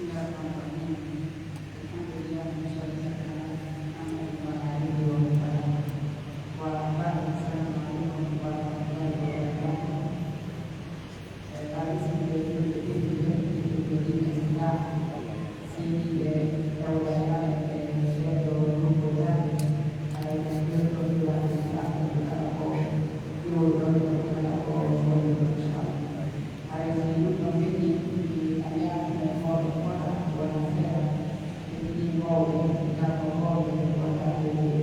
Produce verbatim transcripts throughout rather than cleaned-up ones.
بسم الله الرحمن الرحيم. الحمد لله، ونصلي على محمد وعلى آله ومن والاه. وبعد، السلام عليكم ورحمة الله وبركاته. Eh, ɓaawo julde, julde, julde, julde diina Islam, seniiɓe, tawɓe, e ɓe seedo nokku wulaade, hay men ɗon ɗon wulaade, kala ko iwruɗon ɗon, kala ko woni ɗon, inchallah. Haray si ɗum ɗon ɓenni, mi alliyaama e hoore fota wona seeɗa, ɓe mbii mawɓe, ngarno mawɓe, wota ɓe mbii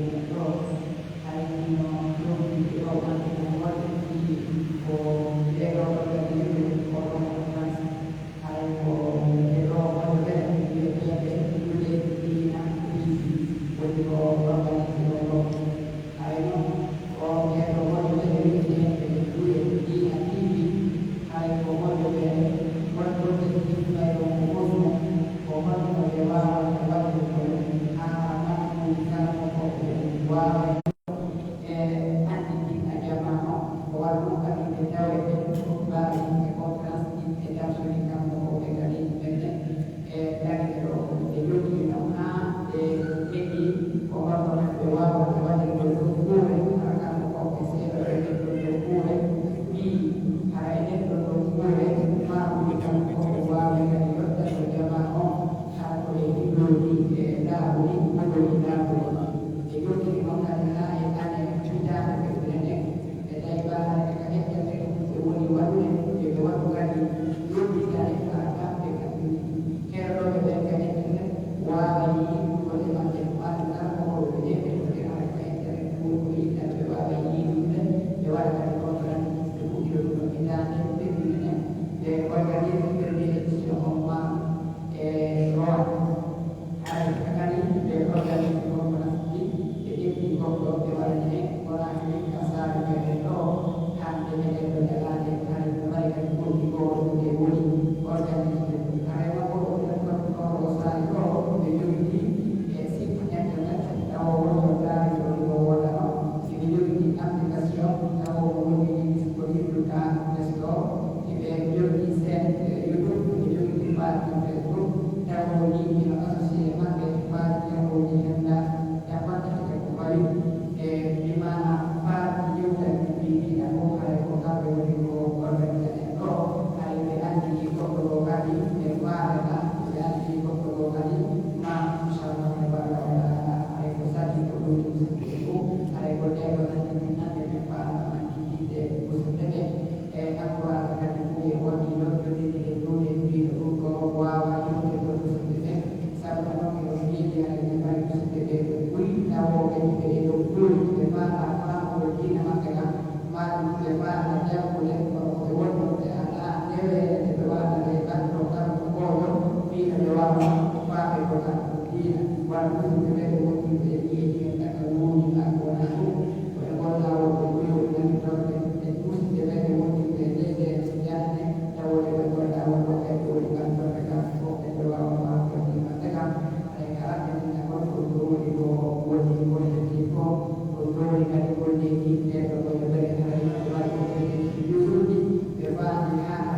Yontondirde e juuɗe ɗiɗo ɗum ko waawaa yonde ko musidɓe ɓen, sabu no ɗon e on miiji haray ɓe mari musidɓe ɓe ɓe ɓuri nawooɓe ɓe e dow ɓuri ɓe maanaa faamugol diina maɓɓe kan, maa ɗum ɓe maanaa janngude kono ko ɓe wonnoo ɓe alaa neweere nde ɓe waɗata ɓe nganndoo kamɓe ko ɓooyoo fii no ɓe waawa faamde ko kan ɗum diina. Wano musidɓe ɓe ɓe wondirɓe e miiji en ɗaka wuuri maa ko wonaa ɗum. Ko e ngol laawol ɓe ɓuri woni nani torɓe e musidɓe ɓe ɓe wondirɓe e leyɗe e jahɗe, tawoore ɓe ngol laawol ko ɓe ɓuri ngal torɓe kam fof ɓe ɓe waawa faamde ɗi maɓɓe kam. Haray kala ɓe nina ngol ko ɗum ɗo woni ko woni ko heddii fof, ɗum ɗo woni kadi ko neɗɗi ɓe ɗo ko yewtere haray ɓe waɗi ko ɓe heddii juulɗi ɓe faami haa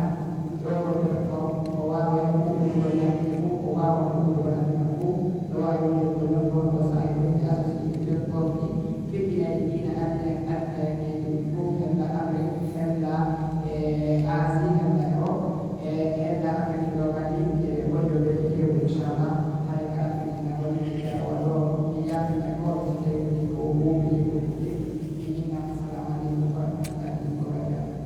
ɗo ko ko waawa e ɗum ko yalti e mum, ko waawa ɗum ko waɗata fof, no waawi wonde ko non ɗon ko saa'i ɗum ɓe association ɗon ɗi. Fittinaaji diina addina, addina e ɗum fof, hella Amrik, hella e Asie, hella Europe, e hella Amrik ɗo kadi, e wonde ɓe fewde, inchallah, haray kala fittina wonde e o ɗo, mi yaafina ko, so tawi ko wowli e ɗum, mi innama, assalamu aleykum wa rahmatullahi wa barakatuh.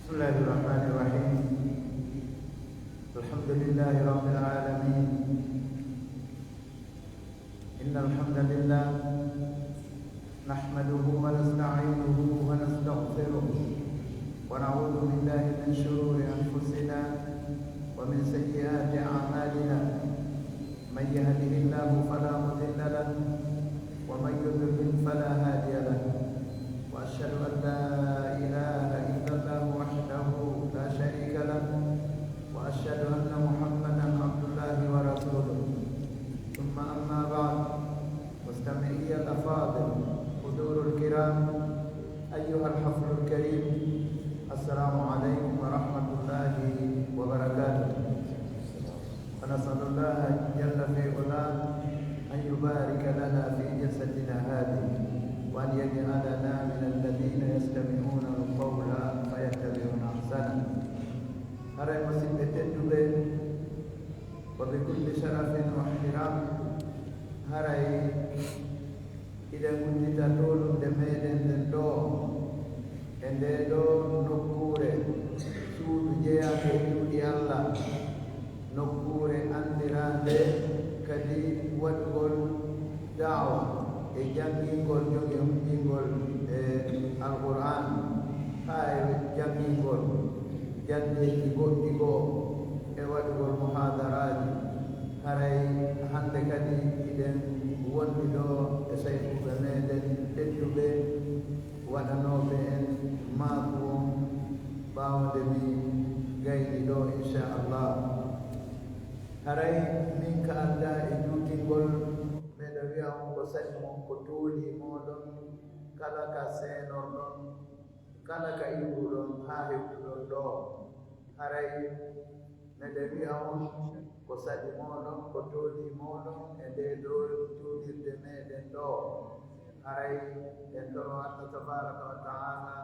بسم الله الرحمن الرحيم. الحمد لله رب العالمين. إن الحمد لله نحمده ونستعينه ونستغفره، ونعوذ بالله من شرور أنفسنا ومن سيئات أعمالنا. من يهده الله فلا مضل له، ومن يضلل فلا هادي له. وأشهد أن لا إله إلا الله وحده لا شريك له، وأشهد أن محمدا عبد الله ورسوله. ثم أما بعد، مستمعي الأفاضل، حضور الكرام، أيها الحفل الكريم، السلام عليكم ورحمة الله وبركاته. ونسأل الله جل في علاه أن يبارك لنا في جلستنا هذه، وأن يجعلنا من الذين يستمعون القول فيتبعون أحسنه. Haray, musidɓe tedduɓe, وبكل شرف واحترام. Haray hiɗen uddita toolunde meɗen nden ɗoo, e ndee ɗoo nokkuure, suudu jeyaande e cuuɗi Alla, nokkuure anndiraande kadi waɗugol da'wa e janngingol, jogi e huntingol e Alqur'aan, haa e janngingol janndeeji goɗɗi goo e waɗugol muhaadaraaji. Haray hannde kadi hiɗen wondi ɗoo e sayfuuɓe meɗen tedduɓe, waɗanooɓe en maaku on, ɓaawo nde min gayni ɗoo, inchallah. Haray min ka aldaa e juutingol, meɗa wi'a on ko saɗi mon, ko toolii mooɗon, kala ka seenorɗon, kala ka iwruɗon haa hewtuɗon ɗoo. Haray meɗen wi'a on ko saɗi mooɗon, ko toolii mooɗon e ndee ɗoo juulirde meɗen ɗoo. Haray en toro Alla tabaaraka wa ta'aala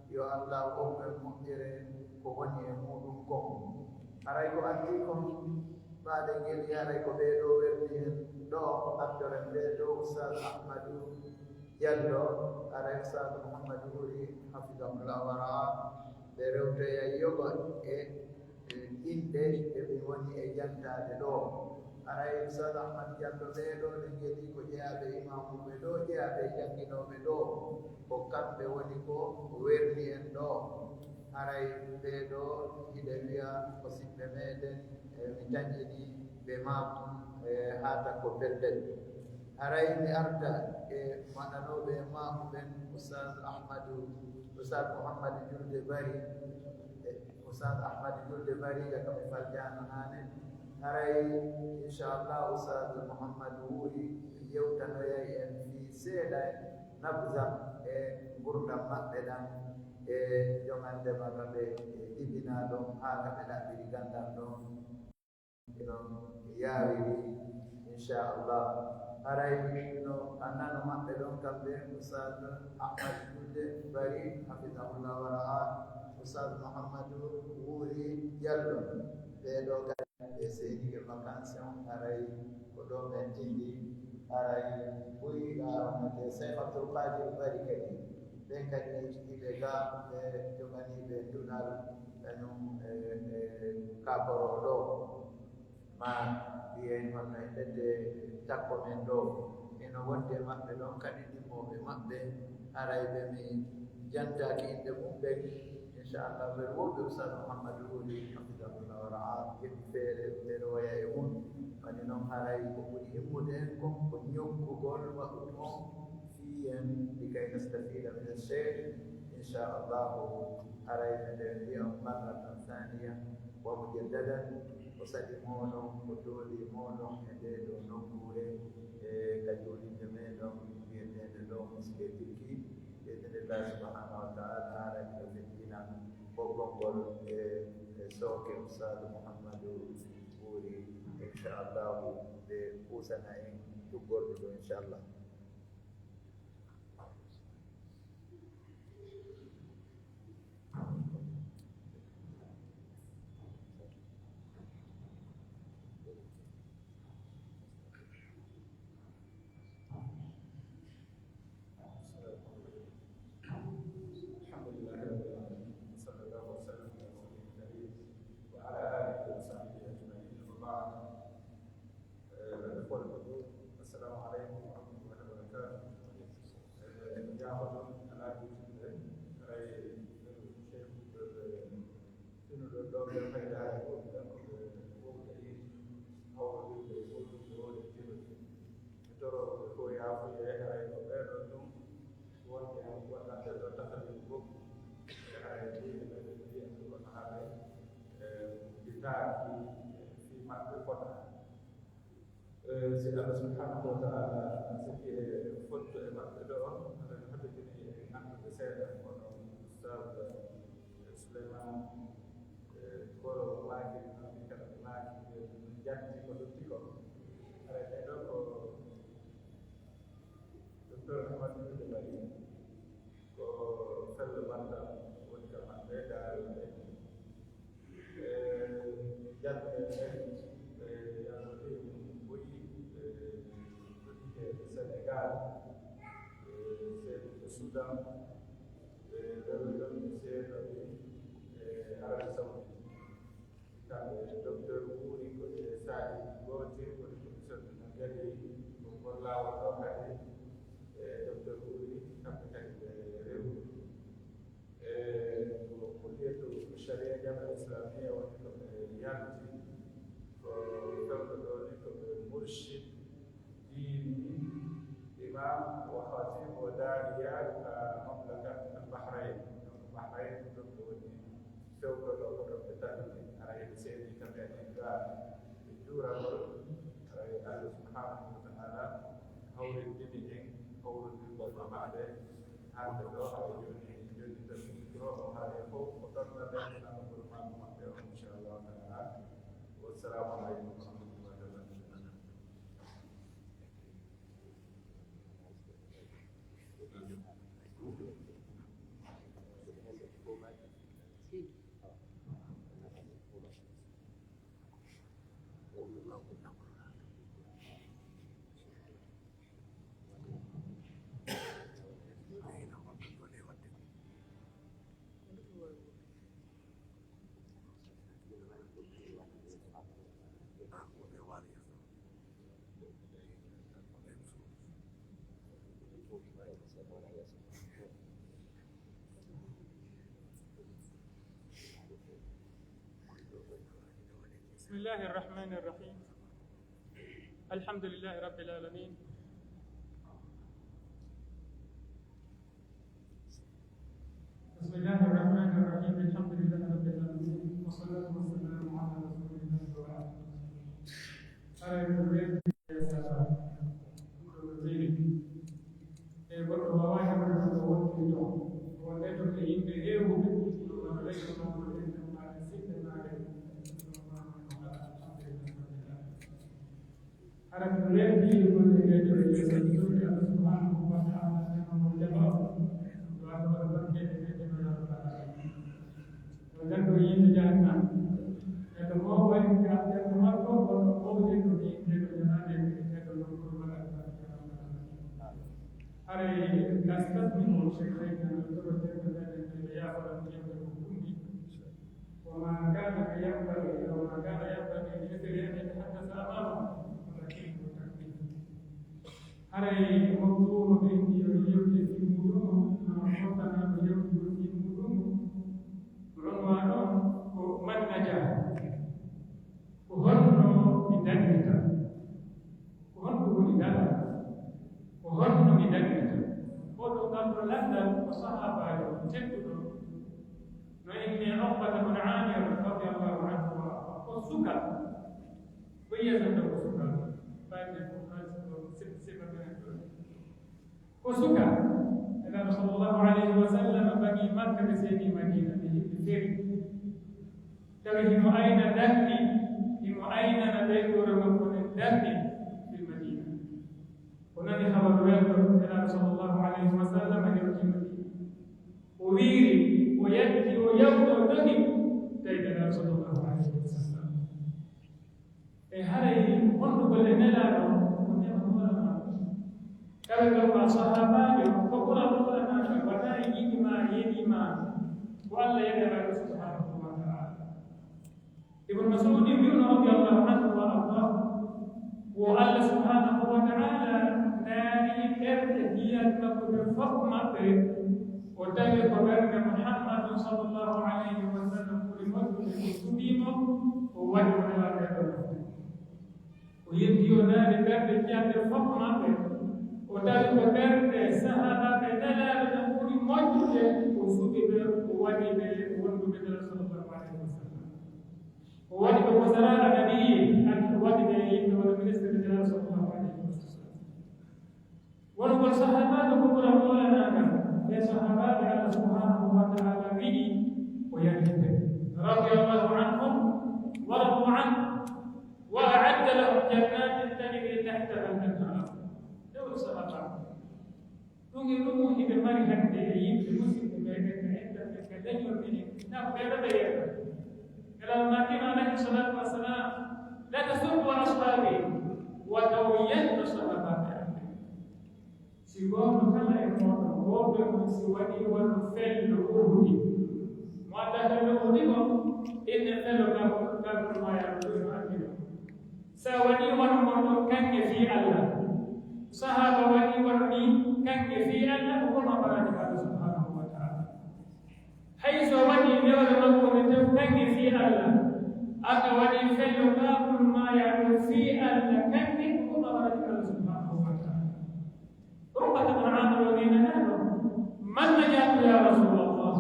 yo Alla hokku en moƴƴere ko woni e muuɗum kon. Haray ko addi kon, faade ngel, haray ko ɓee ɗoo werdi en ɗoo, artoren ɓee ɗoo, Ustaaz Ahmadu Jallo, haray Ustaaz Muhammadu Wuri, hafidahullah wa ra'ah, ɓe rewtoyay yoga e, e inɗe ɗe ɓe woni e jantaade ɗoo. Haray Ustaaz Ahmad Jallo, ɓee ɗoo ɓe ngeli ko jeyaaɓe e imaamuuɓe ɗoo, jeyaaɓe e jannginooɓe ɗoo, ko kamɓe woni ko werni en ɗoo. Haray ɓee ɗoo, hiɗen wi'a ko siɓɓe meɗen, e mi taƴini ɓe maaku, e haa takko pellet. Haray mi arta e waɗanooɓe e maaku ɓen, Ustaaz Ahmadu, Ustaaz Muhammadu Julde Bari, e Ustaaz Ahmadu Julde Bari, ka mi faljaano naane. Haray, inchallah, Ustaaz Muhammadu Wuri yewtanoyay en fii seeɗa nabza e ngurndan maɓɓe ɗan. e jomande ma ka ɓe jibinaa ɗon, haa ka ɓe ɗaɓɓiri ganndal ɗon. No yaawiri, inchallah. Haray no annano maɓɓe ɗon kamɓe, Ustaz Ahmad Julde Bari, hafidahullah wa ra'a, Ustaz Muhammadu Wuri Jallo. Ɓee ɗoo kadi ɓe seenike vacances on, haray ko ɗoo ɓen tindi, haray ɓuri ɗaarande Cheikh Abdul Qadir Bari kadi. Ɓen kadi no jiɗi ɓe ga, ɓe joganii ɓe duɗal, kañum e, e kakoroo ɗoo. Ma mbiyen honno e ɓedde takko men ɗoo, hino wondi e maɓɓe ɗon kadi ɗimmooɓe maɓɓe, haray ɓe mi jantaaki innde mum ɓen. Inchallah, ɓen wonɓe Ustaz Muhammadu Wuli, hafidahullah wa ra'a, heɓi feere, feere waya e mun. Wani non haray ko ɓuri himmude en kon, ko ñoggugol waɗude on fii en, likay nastafida min al-sheikh. Inchallahu, haray meɗen wi'a on marratan thaniya wa mujaddadan, ko saɗi mooɗon, ko doolii mooɗon e ndee ɗoo nokkuure, e ka juulirde meɗen wi'eteende ɗoo Mosquée Turquie. Bi idhnillah subhanahu wa ta'ala, haray miɗo feƴƴina ɓoggol ngol e, e sooke Ustaadu Muhammadu Wuri, inchallahu, ɓe kuusana en tuggordu ndu, inchallah. الحمد لله رب العالمين، وصلى الله وسلم على رسوله الكريم وعلى آله وصحبه أجمعين، وبعد. Eh, الإخوة الحضور، السلام عليكم ورحمة الله وبركاته. Eh, en jaafoto alaa juutde, haray Cheikh, eh, finuɗo ɗoo ɓe fayda hay gooto, ɗen ko ɓe wowde e hawrodirde e gollirde wowde e finude. Mi toroo ɓe fof yaafuye, haray ko ɓee ɗoo tun wonɓe e waɗande ɗoo tafawiidu goɗɗum. E haray ɗiɗi ɓe ɓe mbiya ɗum ko sahaaba, eh, bitaaki, eh, fii maɓɓe fota. Eh, si Allah subhanahu wa ta'ala siki e fotto e maɓɓe ɗoo, aɗa haɓitini e annduɓe seeɗa, kono Ustaz, eh, Suleyman, eh, Koro maaki, maaki kala ɓe maaki, ɓe jatti ko lutti ko. Haray ɓee ɗoo ko Docteur Ahmad Julde Bari, ko fello Bantam woni ka maɓɓe, daare ɓe. Eh, jalɓe ɓe, eh, yaltorde e mum buy, eh, ɗuɗɗike e Senegal, eh, seeɗuɓe Sudan, eh, rewɓe ɗon e seeɗuɓe, eh, Arabie Saoudite. Kamɓe Docteur Wuri ko e saa'i gootel, woni ko mi soddi mo kadi ko gollaawol ɗoo kadi, e Docteur Wuri, kamɓe kadi ɓe rewɓe. E ko kulliyatu Sharia Jami'a Islamiyya woni ko ɓe yalti, ko fewndo ɗoo ni ko ɓe murshid diini, imam wa khatib wa da'iya ka mamlaka al Bahrain. Donc Bahrain ɗum ko woni fewndo ɗoo ko ɗon ɓe tawi, haray ɓe seedi kamɓe e gaa e juuragol, haray Allah subhanahu wa ta'ala hawrindini en hawrindirgol e maɓɓe hannde ɗoo, haray jooni en jonnitay micro o, haray fof ko ɗon ɗaɓɓen ko nanugol maaku maɓɓe on, inchallahu ta'ala. Wassalamu aleykum wa rahmatullahi wa barakatuh. بسم الله الرحمن الرحيم. الحمد لله رب العالمين. بسم الله الرحمن الرحيم. الحمد لله رب العالمين. والصلاة والسلام على رسول الله وعلى آله وصحبه. E goɗɗo waawaa heɓude ɗum ko wonti toon. Wonde toon e yimɓe heew. Hara ko weldiigol e nde ɗoo yeeso, julde Allah subhanahu wa ta'ala, e no mo jaɓa, yo Allah waɗu barkeede e nde ɗoo, ya rabbal aalamiin. Yo nganndo yiite jahannama. E to mo woni ka, e to makko, ko ɗo ɓowden ɗo ni, e to ñalaande, e to nokku wala barke. Haray, nastaftihu shaykhayna, no toro terɗe meɗen ɗe, ɓe yaaforan yimɓe ko kunni. وما كان ينبغي، وما كان ينبغي لذكر أن يتحدث أمامه، ولكنه تكليف. Haray mawdu'u o ɓe inni yo yewte fii muuɗum, no fottanaa ɗo yewtugol fii muuɗum. Ko ɗon waano ko man najaa. Ko honno mi dañirta? Ko honɗum woni daɗal? Ko honno mi daɗirta? Oɗo ngal ɗo lanndal ko sahaabaajo tedduɗo, no innee Uqbata bun Aamir radiyallahu anhu wa arda. Ko suka, ko yeesanta ko suka. Ɓayde ko haalis ko sif-, sifa ɓen ɗon. Ko suka, Nelaaɗo sallallahu alayhi wa sallam ɓadii Makka, ɓe seeni Madiina, ɓe himɓe feri. Tawi himo ayna danɗi, himo aynana ɓeynguure makko nden danɗi fil Madiina. O nani habaru welɗo, Nelaaɗo sallallahu alayhi wa sallam yewti Madiina. O wiiri, o yalti, o yawti, o dogi, tawi Nelaaɗo sallallahu alayhi wa sallam. E haray honɗun golle Nelaaɗo? Ko neema hoore maa. Tawi ɗon ma sahaabaajo, ko ɓura hoore maa, waɗaay yiɗi ma, yeɗi ma, ko Alla yeɗanaaɗo subhaanahu wa ta'aala. Ibn Mas'ud wi'uno radiyallahu anhu wa ardaah, wo Alla subhaanahu wa ta'aala ndaari ɓerɗe jiyaaɓe makko ɓen fof maɓɓe, o tawi ko ɓernde Muhammadun sallallahu alayhi wa sallam ɓuri moƴƴude, o suɓii mo, o waɗi mo Nelaaɗo e ɗon mofte. O yeddi o ndaari ɓerɗe jiyaaɓe fof maɓɓe, o tawi ko ɓerɗe sahaabaaɓe Nelaaɗo ɗen ɓuri moƴƴude, o suɓi ɓe, o waɗi ɓe wonduɓe Nelaaɗo sallallahu alayhi wa sallam. O waɗi ɓe wuzaraa'a nabiyyi, an o waɗi ɓe yimɓe wano ministre de Nelaaɗo sallallahu alayhi wa sallam. Wonugol sahaabaajo ko ɓura mawlanaagal, ɓe sahaabaaɓe Allah subhaanahu wa ta'aala wi'i o yaminte. Radiyallahu anhum wa radu anhu, wa a'adda lahum jannatin tajri tahtaha al-anhar. Ɗe woni sahaabaaɓe. Ɗum e ɗum hiɓe mari hannde e yimɓe musidɓe meɗen ka internet, ka leñol meɗen, na ko ɓe ɗo ɓe yeeta. Nelaaɗo maaki alayhi salaatu wa salaam, "La tasubbu ashaabi," wata on yetto sahaabaaɓe am ɓen. Si gooto kala e mooɗon, gooto e mon si waɗii wano fello Uhudi, mo anndaa fello Uhudi kon, inne fello ngal, ngal ko maayaa ɗum, ɗum anndi ɗum. Sa waɗii wano ngon ɗon kaŋŋe fii Allah, sahaaba waɗii wano nii kaŋŋe fii Allah, ko hono baraji Allah subhaanahu wa ta'aala. Hay so waɗii newre makko nde tew kaŋŋe fii Allah, aka waɗii fello kaakol maayaa ɗum fii Allah kaŋŋe, ko hono baraji Allah subhaanahu wa ta'aala. Uqbata bun Aamir o wi'i Nelaaɗo, "Man najaatu yaa Rasuulallah?"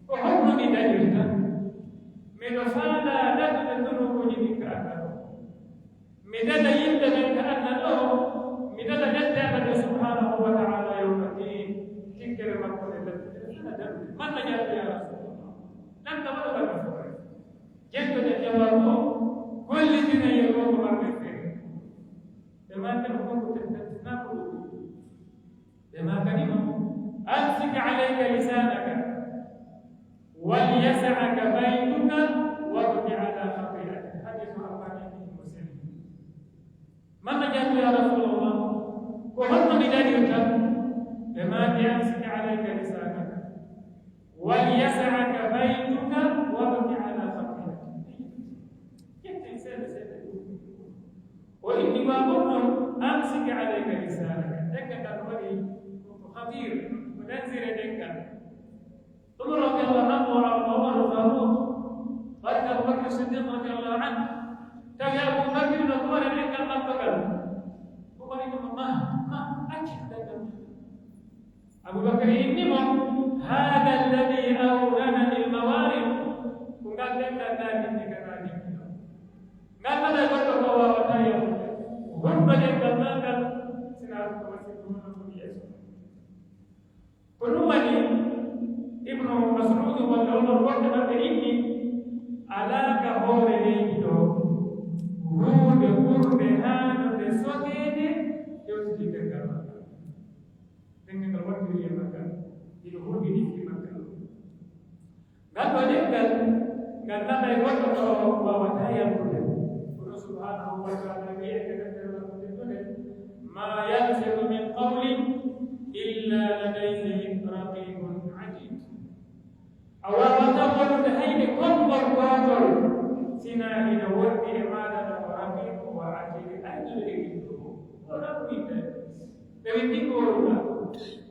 Ko honno mi dañirta? Miɗo faalaa daɗude dunuubuuji ɗin ka Allah ɗon. Mi daɗa yimɓe ɓen ka Allah ɗoo, mi daɗa ledde Allah ɗen subhaanahu wa ta'aala yawma diin, tikkere makko nde ledde. Miɗo faalaa daɗude. Man najaatu yaa Rasuulallah? Lan ka waɗa waɗa foore. Jettoɗen jawaabu o, gollitinee yo ɗoo ko marɗen feere. Ɓe maaki mo, ko ko tententi naa ko ɗuuɗi. Ɓe maakani mo, "Amsik alayka lisaanaka, wal yas'aka baytuka, wabki ala khati'atik." Hadiisu Buxaari e Muslim. Man najaatu yaa Rasuulallah? Ko honno mi dañirta? Ɓe maaki, "Amsik alayka lisaanaka, wal yas'aka baytuka, wabki ala khati'atik." Ƴetten seeɗa seeɗa. O inni, "Wa qul, amsik alayka lisanaka." Ɗemngal ngal no waɗi ko khatiir, ko dangereux ɗemngal. Umar radiyallahu anhu wa arda, Umar Faruq, barka Abu Bakr Siddiq radiyallahu anhu. Tawi Abu Bakr no hoore ɗemngal makko ngal. Umar inni mo, "Ma, ma, accu ɗemngal." Abu Bakr inni mo, "Haadha alladhi awranani al-mawarid." Ko ngal ɗemngal naatinde ka naatinde ɗoo. Ngal alaa goɗɗo ko waawata yahude. Honno ɗemngal maa ngal, sinaa ko wasiɗo hono ɗum yeeso. Ko ɗum waɗi Ibnu Mas'ud walla Umar woɓɓe maɓɓe inni, alaa ka hoore leydi ɗoo huunde ɓurnde haanude O waawataa yaltude. Kono subhaanahu wa ta'aalaa wi'i e nder deftere makko teddude, "ما يلفظ من قول إلا لديه رقيب عتيد." A waawataa wondude hay e konngol gootol, sinaa hino wondi e maaɗa ɗon raqiib wa atiid, aynude e winndude. O ɗon winnde. Ɓe winndi ko wonduɗaa.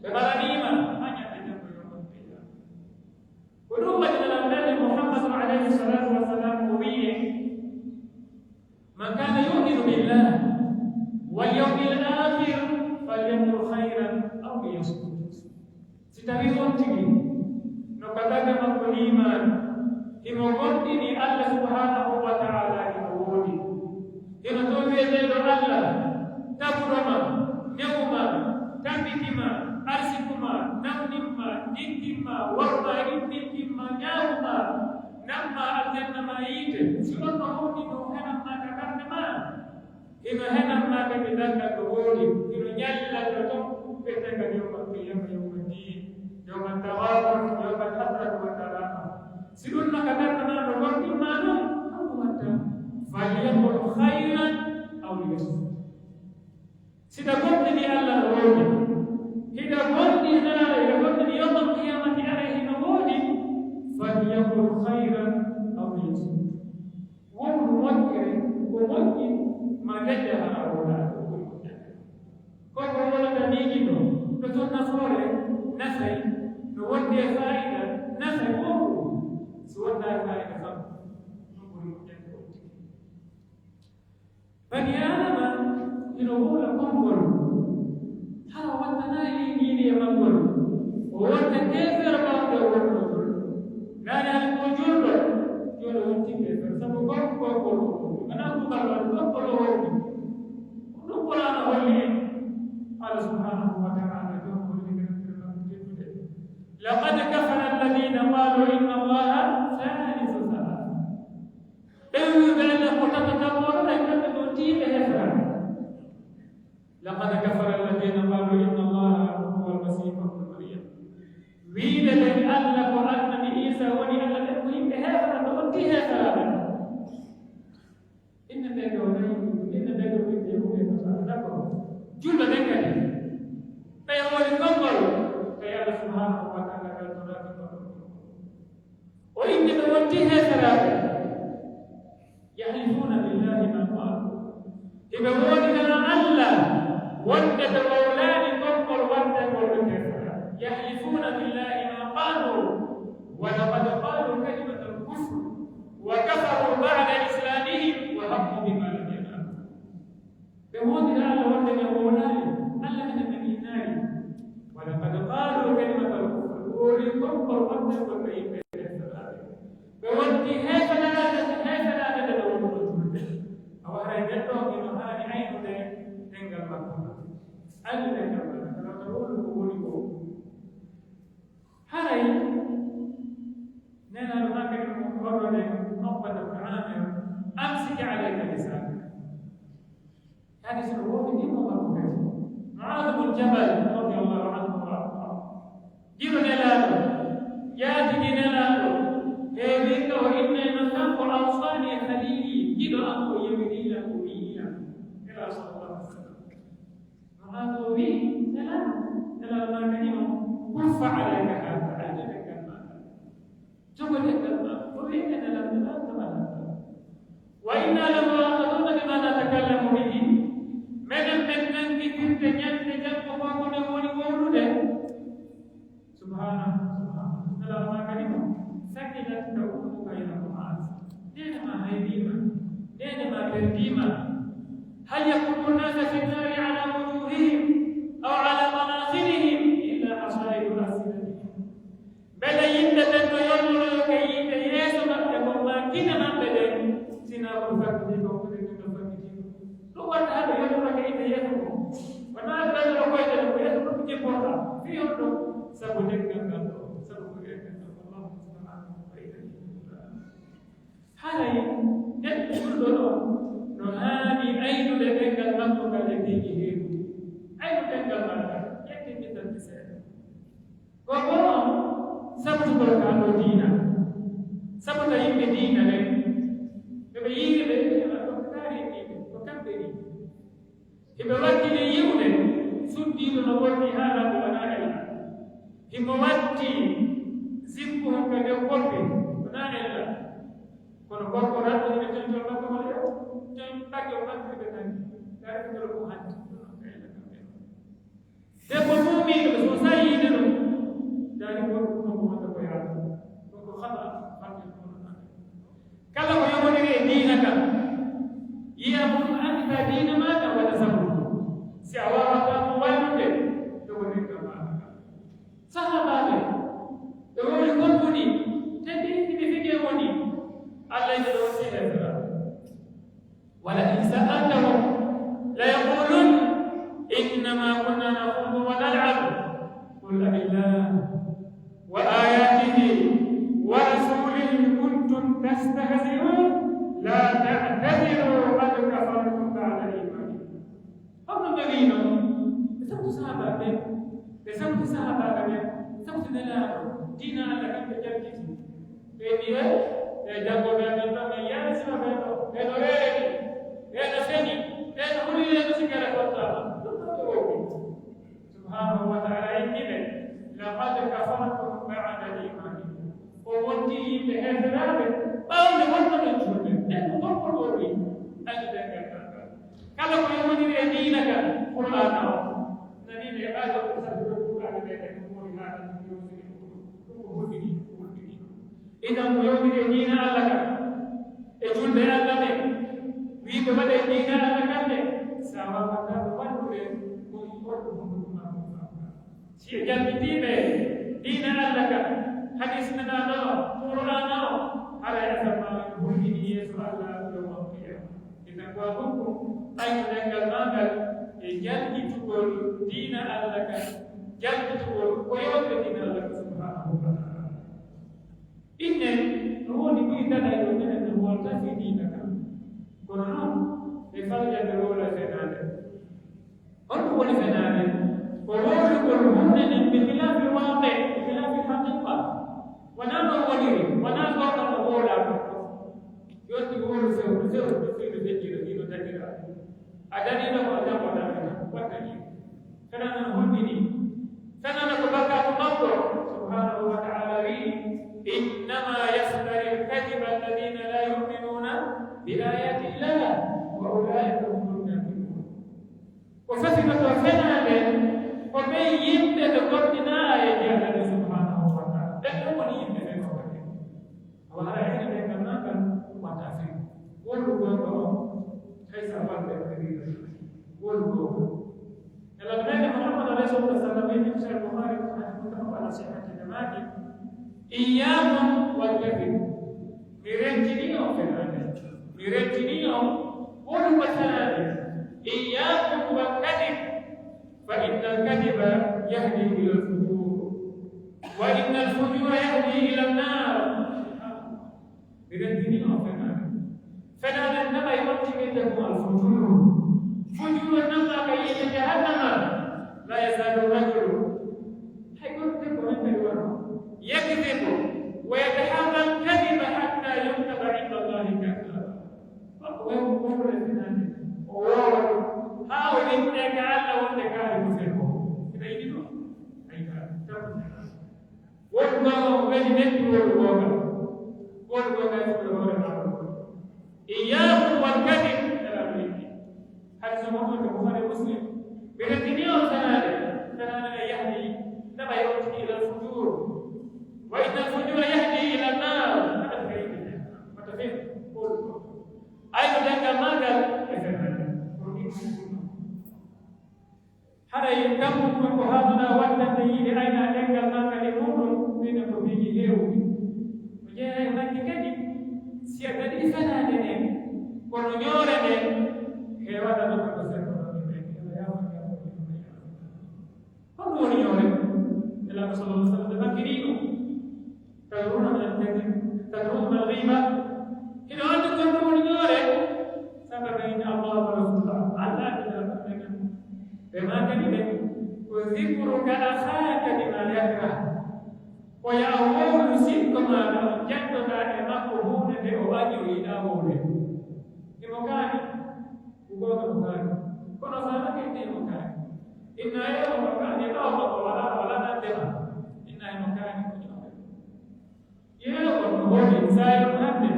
Ɓe ɓaranii ma, haa ñande janngo yawmal qiyaama. Ko ɗum waɗi Nelaaɗo men Muhammadu alayhi salaatu wa salaam o wi'i en, "من كان يؤمن بالله واليوم الآخر فليقل خيرا أو ليصمت." Si tawii on tigi no ka darnde makko liimaani, himo gomɗini Alla subhaanahu wa ta'aalaa hino woodi, hino ton wi'eteeɗo Alla, taguɗo ma, newu ma, tambiti ma, arsiku ma, nawnin ma, dinkin ma, wor ma, inɗinkin ma, ñaawu ma, nan ma aljanna ma yiite, si on no woodi no henan ma ka darnde maa, hino henan ma kadi darngal no woodi, hino ñallal no ton, ɓe tagal yawmal qiyaama, yawmal diin, yawmal taghabun, yawmal hasrati wa nadama. Si ɗun no ka darnde maa no gomɗin ma non, honɗun watta? Falyaqul khayran aw liyasmut. Si hiɗa gomɗini Alla no woodi, hiɗa gomɗina, hiɗa gomɗini yawmal qiyaamati aray hino woodi, falyaqul khayran aw liyasmut. Wowlu moƴƴere, ko moƴƴi, maa jaja haa a wowla, ko ɓuri moƴƴere. Ko ko wowlata miijiɗo, no ton nafoore nafay, no wondi e faa'ida nafay, wowlu. Si wondaa e faa'ida kam, ɗun ɓuri moƴƴere ko on tigi. Bani Aadama hino wowla konngol, hara wattanaa e yiili e maggol. O wonta keefeero ɓawde o wonno julɗo. Naane hara ko julɗo, jooni o wonti keefeero. Sabu konngol, konngol o wowli. Wanaa konngol o wowli, konngol o wowli. Ko ɗun Qur'aana holli en. Alla subhaanahu wa ta'aalaa, jom holli en nder makko teddude. لقد كفر الذين قالوا إن الله ثالث ثلاثة. Ɓen wi'uɓe Alla ko tato tammooɗo, ɓen kamɓe ko tiiɓe heferaaɓe. لقد كفر الذين قالوا إن الله هو المسيح ابن مريم. Wi'uɓe ɓen Alla ko Annabi Iisaa woni Alla, ɓen ko yimɓe heferaaɓe, on tii heferaaɓe. Inna ɓen ɗoo nayi, inna ɓen ɗoo ɓiɓɓe Yahuuda e Nasaara, d'accord. Julɓe ɓen kadi, ɓe woni konngol, ɓe Alla subhaanahu wa ta'aalaa weltoraaki konngol. O inni ɓe wonti heeferaaɓe. يحلفون بالله ما قالوا. Hiɓe woodinana Alla wonde ɓe wowlaani konngol wattangol ɓe heeferaaɓe. يحلفون بالله ما قالوا ولقد قالوا كلمة الكفر وكفروا بعد إسلامهم وهموا بما لم ينالوا. Ɓe woodina Alla wonde ɓe wowlaali, Alla minen men innaali. ولقد قالوا كلمة الكفر, ɓe wowli konngol wattangol ɓe yimɓe heeferaaɓe. Ɓe wonti heeferaaɓe, heeferaaɓe ɓe ɗon wonno julɓe. Awa haray nden ɗon hino haani aynude ɗemngal makko. Aynu ɗemngal makko, kala ko wowlu ko woni ko. Haray Nelaaɗo maaki mo horrode Uqbata bun Aamir, "أمسك عليك لسانك." Hadiis no woodi ni mo makko kadi. Mu'aaz bun Jabal radiyallaahu anhu wa ardaahu. Giɗo Nelaaɗo, jaatigi Nelaaɗo, heewii ka o innay non kanko, "أوصاني خليلي", giɗo an o yewinii lan, o wi'i lan. Nelaaɗo sallallaahu alayhi wa sallam. Mu'aaz o wi'i, Nelaaɗo, Nelaaɗo maaki mo, "كف عليك هذا", aynu ɗemngal maa. Jogo ɗemngal maa. O wi'i, Nelaaɗo, Nelaaɗo, Nelaaɗo. "وإنا لمؤاخذون بما نتكلم به." Menen men nangitirte ñande janngo ko ko men woni wowlude. Subhaanahu, subhaanahu. Nelaaɗo maaki mo, "ثكلتك أمك يا معاذ." Neene maa haynii ma. Neene maa perdii ma. "هل يكب الناس في النار على وجوههم أو على مناخرهم إلا حصائد ألسنتهم." Mbele yimɓe ɓen no yolloyoo ka yiite yeeso maɓɓe ngon, maa kine maɓɓe ɗen, sinaa ko faggiti, ko ko ɗen no faggiti? Ɗum watta haɗo yolloyoo ka yiite yeeso ngon. Wonaa ɓe yolloyoo koyɗe ɗen, ko yeeso ɗum jipporta. Fii honɗum? Sabu ɗemngal ngal ɗoo, sabu ko ɗemngal ngal. Wallaahu subhaanahu wa ta'aalaa. Haray neɗɗo julɗo ɗoo no haani aynude ɗemngal makko ngal e piiji heeruɗi. Aynu ɗemngal maa ngal, ƴetti mbiɗan mi seeɗa. Ko ɗoo sabotugol ka ɗoo diina, sabota yimɓe diina ɓen, Hiɓe wakkili yi'ude suddiiɗo no ɓorni haala ko wonaa ella. Himo watti zippu hon ka dow koppi, wonaa ella. Kono gorko raɗɗo hino tontol makko hon yo, ton ɓake o makko ɓe nangi. Ɗaɗi ko ɗo ko hanti, ɗo non ka ella kamɓe. Debbo muumiiɗo, so sayiide ɗum, daari ko ɗum ko wonta ko yaata. Ko ko haɗa, haɗa ko wonta. Kala ko yowondiri e diina kan, yi'a mo anndi ka diina maa kan wata sabu. Si a waawataa mo wallude, ɗo woni ka maa kan. Sahaabaaɓe, ɓe woni gomɗuɗi, teddiiɗi ɓe fige woni. Allah e ɗo si heeferaa. ولئن سألتهم ليقولن إنما كنا نخوض ونلعب. قل أبالله وآياته ورسوله كنتم تستهزئون لا تعتذروا قد كفرتم بعد إيمانكم. Honno ɓe wiino? Ɓe sabu sahaabaaɓe ɓen, ɓe sabu sahaabaaɓe ɓen, ɓe sabu Nelaaɗo, diina Alla kan ɓe jalkiti. Ɓe wi'i, ɓe janngo ɓe men ɗon, men yaari sima ɓen ɗon, ɓe no reeni, ɓe no seni, ɓe no huli, ɓe no sikere fottaama. Ɗum ɗon ɓe wowli. Subhaanahu wa ta'ala inni ɓe, "Laqad kafartum ba'da iimanikum." O wonti yimɓe heeferaaɓe ɓawde wonnoɗon julɓe. Nden ko gorko ɗo wi, anndi ɓen ɓen ɗon ɗon. Kala ko yowondiri e diina kan, Qur'aana o, nani ɓe ɓaaɗo ko sabu ko Qur'aana ɓe kadi ko woni haala ɗum yowondiri e ɗum. Ɗum ko hulɓini, hulɓini. Idan ko yowondiri e diina Alla kan, e julɓe Alla ɓen, wiiɓe waɗa e diina Alla kan ɓe, sa waawataa ɓe wallude, ko holɗum honɗum ɗum Alla kan. Si ɓe jalbitii ɓe diina Alla kan, hadiis Nelaaɗo o, Qur'aana o, haray asamaa on hulɓini yeeso Alla yawmal qiyaama. Idan ko ɗum ko aynu ɗemngal maa ngal e jalbitugol diina Alla kan, jalbitugol ko yowondiri diina Alla kan subhaanahu wa ta'ala. Innen, no woodi ɓuri daɗa e ɗo menen no wolta fii diina kan. Kono non, ɓe farjande wowla fenaande. Honɗum woni fenaande? Ko wowlugol huunde nden bi khilaafi l-waaqi', bi khilaafi l-haqiiqa. Wonaa no woniri, wonaa goonga no wowlaa ɗum. Yonti wowlu fewndo, fewndo, fewndo feƴƴira, fii no daɗira. A daɗiino ko a janngo daɗira, waɗta nii. Fenaande no hulɓinii. Fenaande ko bakkaatu mawɗo. Subhaanahu wa ta'ala wi'i, "Innamaa yaftarii l-kadiba alladiina laa yu'minuuna bi aayaati llaahi wa ulaa'ika humu l-kaadibuun." Ko safitotoo fenaande, ko ɓen yimɓe ɓe gomɗinaa aayeeje Alla ɗin subhaanahu wa ta'ala. Ɓen ɗon woni yimɓe fenooɓe ɓen. Awa hara hene ɓen kan nan kan wata fen. Wolu goonga on, hay sa wal ɓe ɓe wi'a. Wolu goonga. Nelaɗo men Muhammad alayhi salatu wa salam, en Sahih Bukhari, muttafaq ala sihhatihi, maaki, "Iyyaakum wal kadhib." Mi rentinii on fenaande. Mi rentinii on wolu ko fenaande. "Iyyaakum wal kadhib, fa inna al kadhiba yahdi ila al fujur, wa inna al fujura yahdi ila an nar." Mi rentinii on fenaande. Fenaande naɓay on timminde ko alfujuru. Fujuru naɓa ka yiite jahannama. La yazaalu rajulu. Hay gooto debbo men kadi wano. Yakdhibu wa yataharra al-kadhiba hatta yuktaba inda Allahi kadhaba. Ko ɓe wowla fenaande. O wowla. Haa o winte ka Alla wonde kaari ko fenoowo. Ina yiɗi ɗum. Ay ka, tabbata. Wolu goonga on weli men ɗi wolu goonga. Wolu goonga e suɓe hoore maako. Iyyaakum wal kadhib, Nelaaɗo wi'i. Hadiis on ko Bukhari, Muslim. Mi rentinii on fenaande, fenaande nden yahdi, naɓay on tigi ilal fujur. Wa innal fujura yahdi ilan naar. Naɓay ka yiite. Wata fen, wolu goonga. Aynu ɗemngal maagal e fenaande. Ko ɗum ɗum ɗum. Haray kammu kon ko haanunaa wattande yiide aynaa ɗemngal maagal e muuɗum, minen ko piiji heewuɗi. Ko jeyaa e majji kadi, si a daɗii fenaande nden, kono ɲoore nden heewataa ɗon ko seeɗa ɗon e ɓen. Yo Allah yaafo, yaafo, yaafo. Honɗum woni ɲoore? Nelaaɗo sallallahu alaihi wasallam ɓe makkiri ɗum. Tadruuna ma al-kadhib, tadruuna ma al-ghiiba. Hiɗon anndi ko honɗum woni ɲoore? Saka ɓe inna Allah wa rasulahu. Allah e Nelaaɗo ɓe maakani ɓe, ko dhikruka akhaaka bimaa yakrah. Ko yo a wowlu sikko maaɗa on janndoɗaa e makko huunde nde o añi o yiɗaa wowle. Himo kaani. Kono faalake nde mo kaani. Inna yeewa mo kaani, ɓaawo makko wala, wala nan dema. Inna mo kaani ko ƴawde. Yeewa no holi, saa'i hande.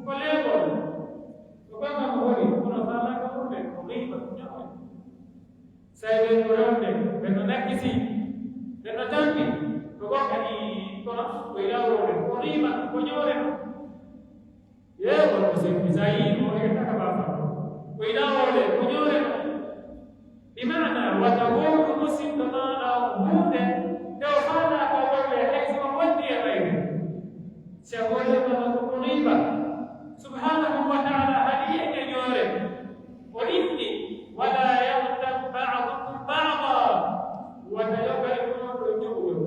Ko leeɓol. Ko gonga mo holi, kono faalaka horde, ko qiima, ko ƴawde. Saa'i ɓen ko rewde, ɓen no nakkisi, ɓen no tampi. Ko gonga ni, kono ko ilawore, ko qiima, ko ƴawde. Yeewa no sembi, saa'i mo e taka ba fa. Ko ilawore, ko ƴawde. Bi maana, wata wowlu musidɗo maaɗa on huunde nde o faalaaka wowle, hay si o wondi e mayre. Si a wowlii ma ko ko riiba. Subhaanahu wa ta'ala haɗi en e ƴoore. O inni, "Wala yaghtab ba'dukum ba'da." Wata yoga e mooɗon ƴoɓugol.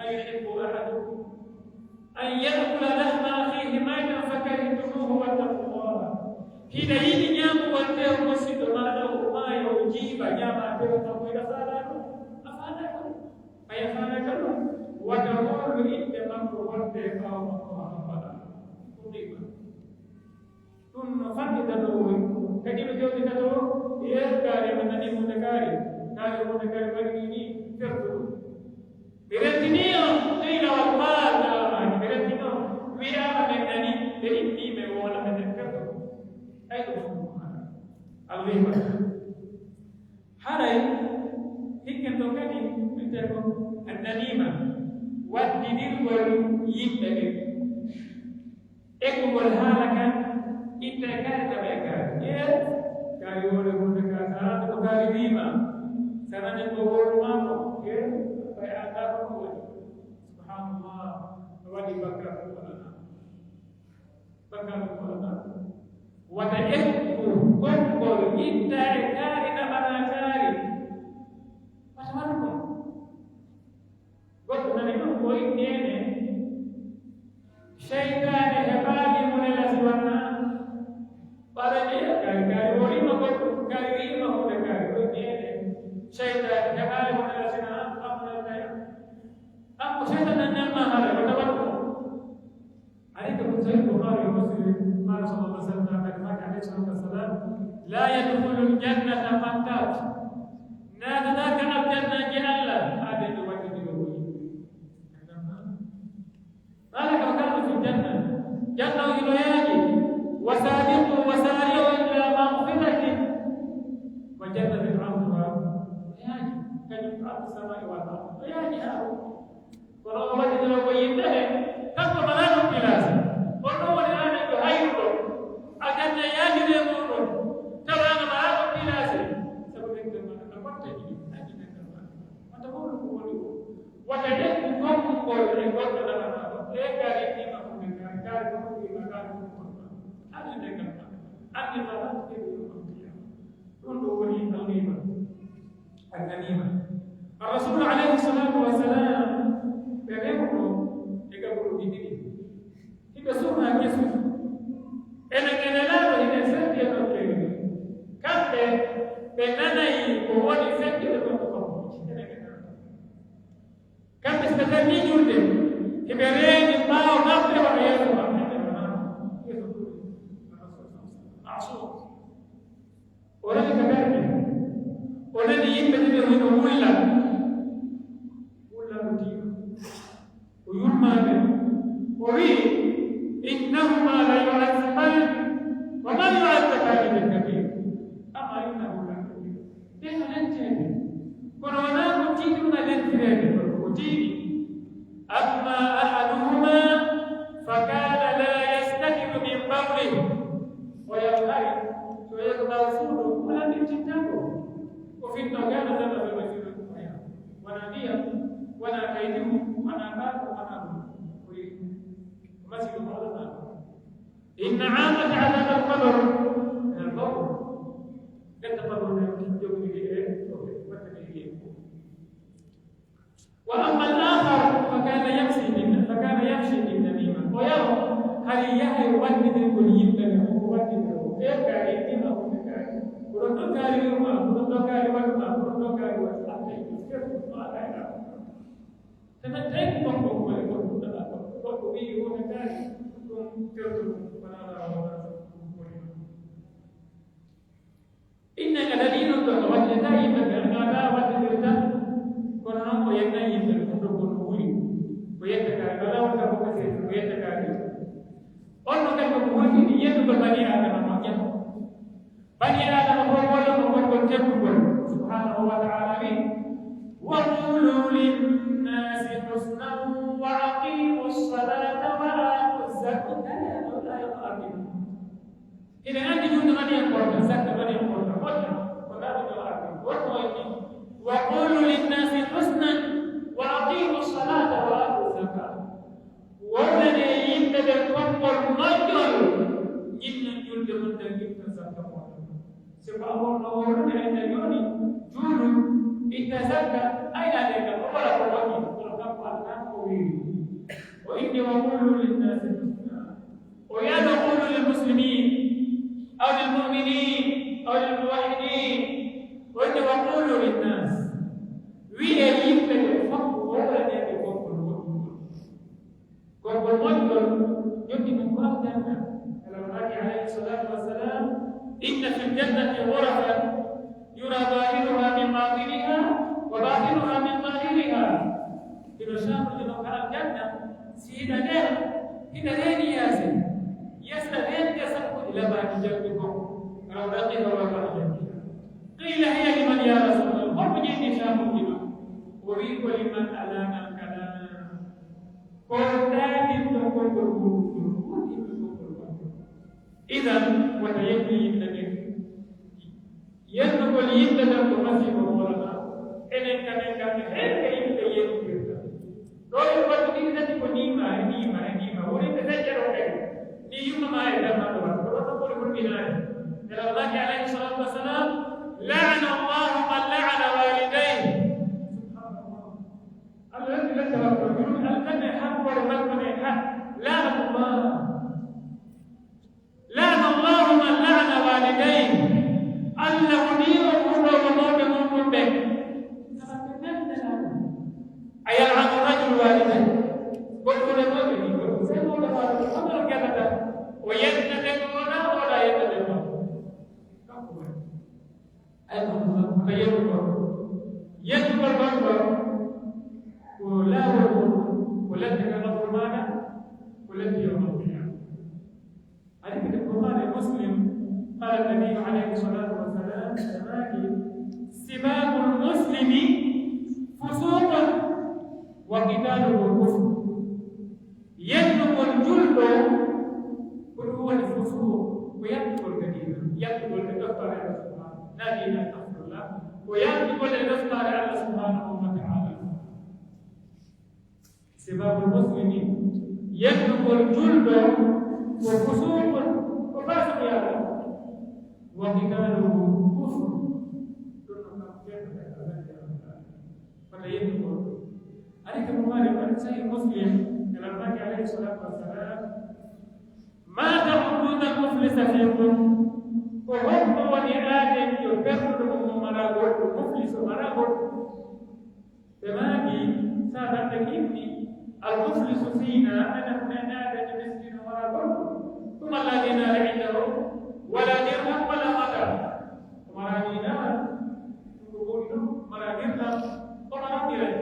Ayuhibbu ahadukum an ya'kula lahma akhihi maytan fakarihtumuhu wattaqullah. Hiɗa yiɗi ɲaamugol tew musidɗo maaɗa o maayo, o jiiba, ɲaamaa tew makko, hiɗa faalaa ɗum? A faalaaka ɗum. Ɓay a faalaaka ɗum, wata wowlu innde makko wonde e ɓaawo makko haa abadaa. Ko qiima. Ɗum no fanɗi dadoowo. Kadi no jooɗi dadoowo, yeeso kaari, mi nanii huunde kaari. Kaari huunde kaari waɗi nii nii, terɗo ɗum. Mi rentinii on, qiila wal qaal, mi rentinii on. Wi'aama men nanii, ɓe innii men wowla men terɗo ɗum. Ay ɗum fof ɗum haala. Al ghiiba. Haray, hikken ɗon kadi, wi'etee ko an-namiima, waddidirgol yimɓe ɓen. Eggugol haala kan, itta e kaari, naɓa e kaari. Yee, kaari wowle huunde ka, sarata ko kaari wiima, sarata ko wowlu maako. Yee, ɓay a andaa ko ɗum woni. Subhanallah, no waɗi bakkaatu ko alaa. Bakkaatu ko alaa. Wata eggu konngol, itta e kaari, naɓanaa kaari. Wata waɗu ɗum. Goɗɗo nani ɗum ko inni ene. Seytaane heɓaali mo nela si wanaa. Ɓaɗa ɓe kaari, kaari wonima goɗɗo, kaari wi'ima hunde kaari, ko inni ene. Seytaane heɓaali mo nela si wanaa, amna kaya. An ko seytaane nan ma haala, ko tawat ko. Hadith ko Sahih Bukhari e Muslim, قال صلى الله عليه وسلم, قال عليه الصلاة والسلام: لا يدخل الجنة قتات. Naatanaaka aljanna je Allah, haa ɓe no waɗi ɗo woni. قال: فكانوا في الجنة. Janna o hino yaaji. وسابقوا وسارعوا إلى مغفرة. وجنة عرضها, yaaji, كعرض السماء والأرض. O yaaji haa ɗum. Kono o waɗi ɗo ko yimɓe ɓe, kanko marano pilaasi. On ɗon woni aane ko hayruɗo. Aljanna yaajiri e muɗum. Tawaano marano pilaasi. Sabu leggal maɗa ka watta jiɗi, aji leggal maɗa. Wata wowlu ko woni o. Wata ƴettu konngol e goɗɗo ɗaɗa ma ɗo. Ɗe kaari ɗi ma ko ɓe kaari, kaari ko ɗi ma, kaari ko ɗi ma. Aji leggal maɗa. Anndi ma ɗon kewi yo on kiyama. Ɗum ɗo woni almiima. An-namiima. Ar-Rasuulu alayhi salaatu wa salaam, ɓe rewno e gabuuji ɗiɗi. Hiɓe suɓna kesu. Enen e Nelaaɗo hiɓe sendi e nokkeeli. Kamɓe, ɓe nanay ko woni fedde e gonɗo kammuuji. Enen e Nelaaɗo. Kamɓe si ɓe tawi julde, hiɓe reeni ɓaawo maɓɓe wano yeeso maɓɓe. Yeeso maɓɓe. Maasum. O nani ka darde. O nani yimɓe ɗiɗo hino wulla. Wulla no diina. O yurmaa ɓe. O wi'i, "إنهما ليعذبان وما يعذبان في كبير. أما إنه لكبير." Ɓe no lentee ɓe. Kono wonaa ko tiiɗi ɗum a lentireede, kono ko tiiɗi. أما أحدهما فكان لا يستتر من بوله. Oya hari, so yeeso ɓaawo suudu, wala ɗin tintango. O finno gana tan, o ɓe masino ko oya. Wona ndiyam, wona kaydihu, wona ɓaawo, wona ɗum. O yehi. Masino ko Allah. إن عامة عذاب القبر من البول. Ɓe taɓa ɗum, ɓe jogii ɓe, ɓe waɗata ɓe. وأما الآخر فكان يمشي بالن-، فكان يمشي بالنميمة. Oya o, hari yahay wallidingol yimɓe ɓe, o wallidira o. Ɓe kaari, ɗima o ɓe kaari. Ko ɗon ɗon kaari yurma, ko ɗon ɗon kaari waɗuma, ko ɗon ɗon kaari waɗuma. Ɓe kaari, no alaa e alaa. Tana tawi ko kon ko e kon ɗum ɗaɗa kon. Goɗɗo wi'i o ɓe kaari, ɗum terɗo ɗum, wala wala wala ɗum ko e ɗum. إن Bani Aadama moƴƴa. Bani Aadama fof walla mo konngol teddungol. Subhaanahu wa ta'ala wi, "Wa qulu linnasi husnan wa aqimu salata wa atu zakata." Hiɗen anndi julde mani en korka, zakka mani en korka, moƴƴa, ko naɗuɗo arde, wonno e ɗi. "Wa qulu linnasi husnan wa aqimu salata wa atu zakata." Wowlane yimɓe ɓen konngol moƴƴol, ñinnon julde mon nden, itta zakka mon. Si ko a wonno wowlane, a inna jooni, juulu, itta zakka, ayna ɗen kam, o wala ko moƴƴi, kono kanko Allah ko wiiri. O inni, "Wa qulu linnasi husna." O wi'aano, "Qulu lil muslimin, aw lil mu'minin, aw lil muwahhidin." O inni, "Wa qulu linnas." Wi'ee yimɓe ɓe fof, wowlanee ɓe konngol moƴƴol. Konngol moƴƴol, jokki ɗum ko aljanna. Nulaaɗo maaki, alayhi salaatu wa salaam, "Inna fil jannati ghurafan yura zahiruha min batiniha wa batinuha min zahiriha." Hino saamujino ka aljanna, si hiɗa nder, hiɗa reeni yaasi, yaasi hiɗa reeni nder sakkudi labaaɗi jalbi goo, rawdaqiha wa rahmatiha. Qiila, "Hiya liman ya Rasulallah?" Holko jeyi ndi saamujino? O wi'i, "Ko liman alana al kalam." Ko taadinɗo konngol muɗum, ko yimɓe konngol muɗum. Idan, wata yennu yimɓe ɓen. Yennugol yimɓe ɓen ko masiibo hoore maa. Enen kam, en kam, en heewɓe yimɓe yennirta. Ɗo en waɗi ɗiɗi tati ko niima, e niima, e niima. Woni ɓe feƴƴa ɗo kadi. Ni yumma maa e damma ɗo waɗa. Ko ɗo ɗo ɓuri hulɓinaade. Nelaɗo maaki alayhi salatu wassalam, "La'ana Allahu man la'ana walidayhi." Subhanallah. Allah renti letta makko, yurmi alkanna e hakkoore makko nde ha, la'anallah. La'anallahu man la'ana walidayhi. Allah wonii on murɗo mawɓe mum ɗum ɓe. Sababu ɓe nanndanaa ɗum. A yal'anu rajulu walidayhi. Goɗɗo ne mawɓe ni goɗɗo. Sey mawɗo mawɗo ko hono gellata. O yennate ko wona, o wona yennate ko. Kanko woni. Ay, ko ɗum wonta yennugol. Yennugol gonɗo ko laawol mum, ko lette ka nofru maaɗa, ko lette yawmal qiyaama. Hadith Bukhari, Muslim, قال النبي عليه الصلاة والسلام, سباب المسلم فسوق وقتاله كفر. Yennugol julɗo, ko ɗum woni fusuuq, ko yattugol ka diina, yattugol e ɗoftaare Allah subhaanahu, naa diina, astagfirullah, ko yattugol e ɗoftaare Allah subhaanahu wa ta'ala. Sibabul muslimi, yennugol julɗo, ko fusuuq, ko faasiqiyaaku. Wa qitaaluhu kufr. Ɗum ɗon kam, fewndo e Allah. Wata yennugol. Hadith Bukhari, Sahih Muslim, Nulaaɗo maaki alayhi salaatu wa salaam, "Ma ta'udduna al-muflisa fiikum?" Ko hombo woni aaden yo perduɗo mo maragol, ko muflis o maragol? Ɓe maaki, sahaaba ɓe inni, "Al-muflisu fiina, enen ko men aaden yo miskino maragol. Ɗum alladhi la dinaara indahu, wala dirham, wala mata." O mara dinaar, ɗum ko ɓuri ɗum, mara dirham, ko mara dirham.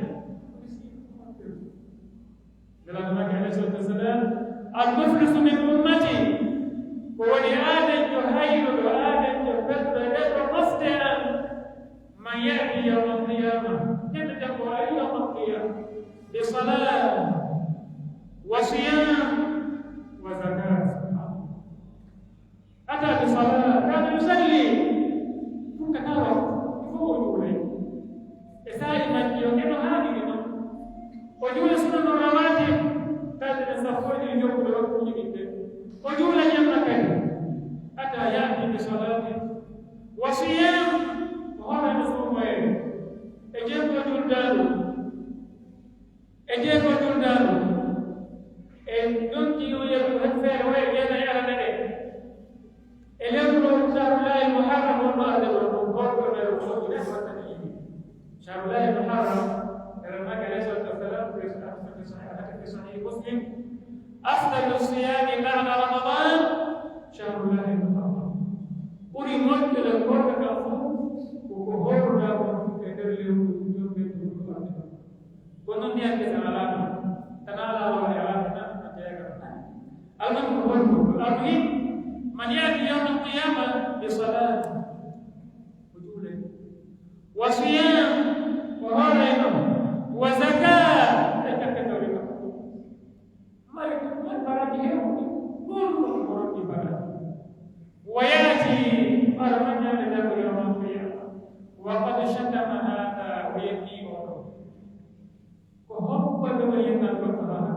Nulaaɗo maaki alayhi salaatu wa salaam, "Al-muflisu min ummati," ko woni aadanjo hayruɗo, aadanjo felɗo e ɗeɗo mofte an, "man ya'ti yawmal qiyaama," kene janngo ari yawmal qiyaama, "bi salaat wa siyaam wa zakaat." Ataa bi salaa, kaana yusalli. Ɗum ka tawa, il faut o juulay. E saa'i majji o, eno haaniri non. O juula sunna no rawaatib, tawi ɓe saffooji e jokkude waktuuji ɗin ɓe. O juula jemma kadi. Ataa ya'ti bi salaatin. Wa siyaam, o hoorano suumoye. E jeego juldaandu. E jeego juldaandu, en donki yo yeru heen feere wayi jeena e arana ɗe. E lewru ɗo, shahrullahi muharram, on ɗo arde ɗo, ɗum gorko nder o soɓi nder wattani yimɓe. Shahrullahi muharram, nder Makka alayhi salatu wassalam, ko e sahih, sahih Muslim, afdalu siyami ba'da Ramadan, shahrullahi muharram. Ɓuri moƴƴude korka kan fof, ko ko hooruɗaa kon e nder lewru, ɗum ɓe ɗum ɗo arde ɗo. Kono non ndiyan kese alaa ɗon. Tan alaa hoore alaa ɗon, tan no jeega ɗon. Almuhim ko honɗum? Almuhim, man Wa siyam, ko hoore non, wa zaka, e takkatawre makko. Mari, mari baraji heewuɗi, ɗun ɗon ko rokki baraji. Wa ya'ti, ɓaɗo non ñande janngo yawmal qiyama. Wa qad shatama hada, o yeddii oo ɗoo. Ko hombo ɗoo yennal goɗɗo haa?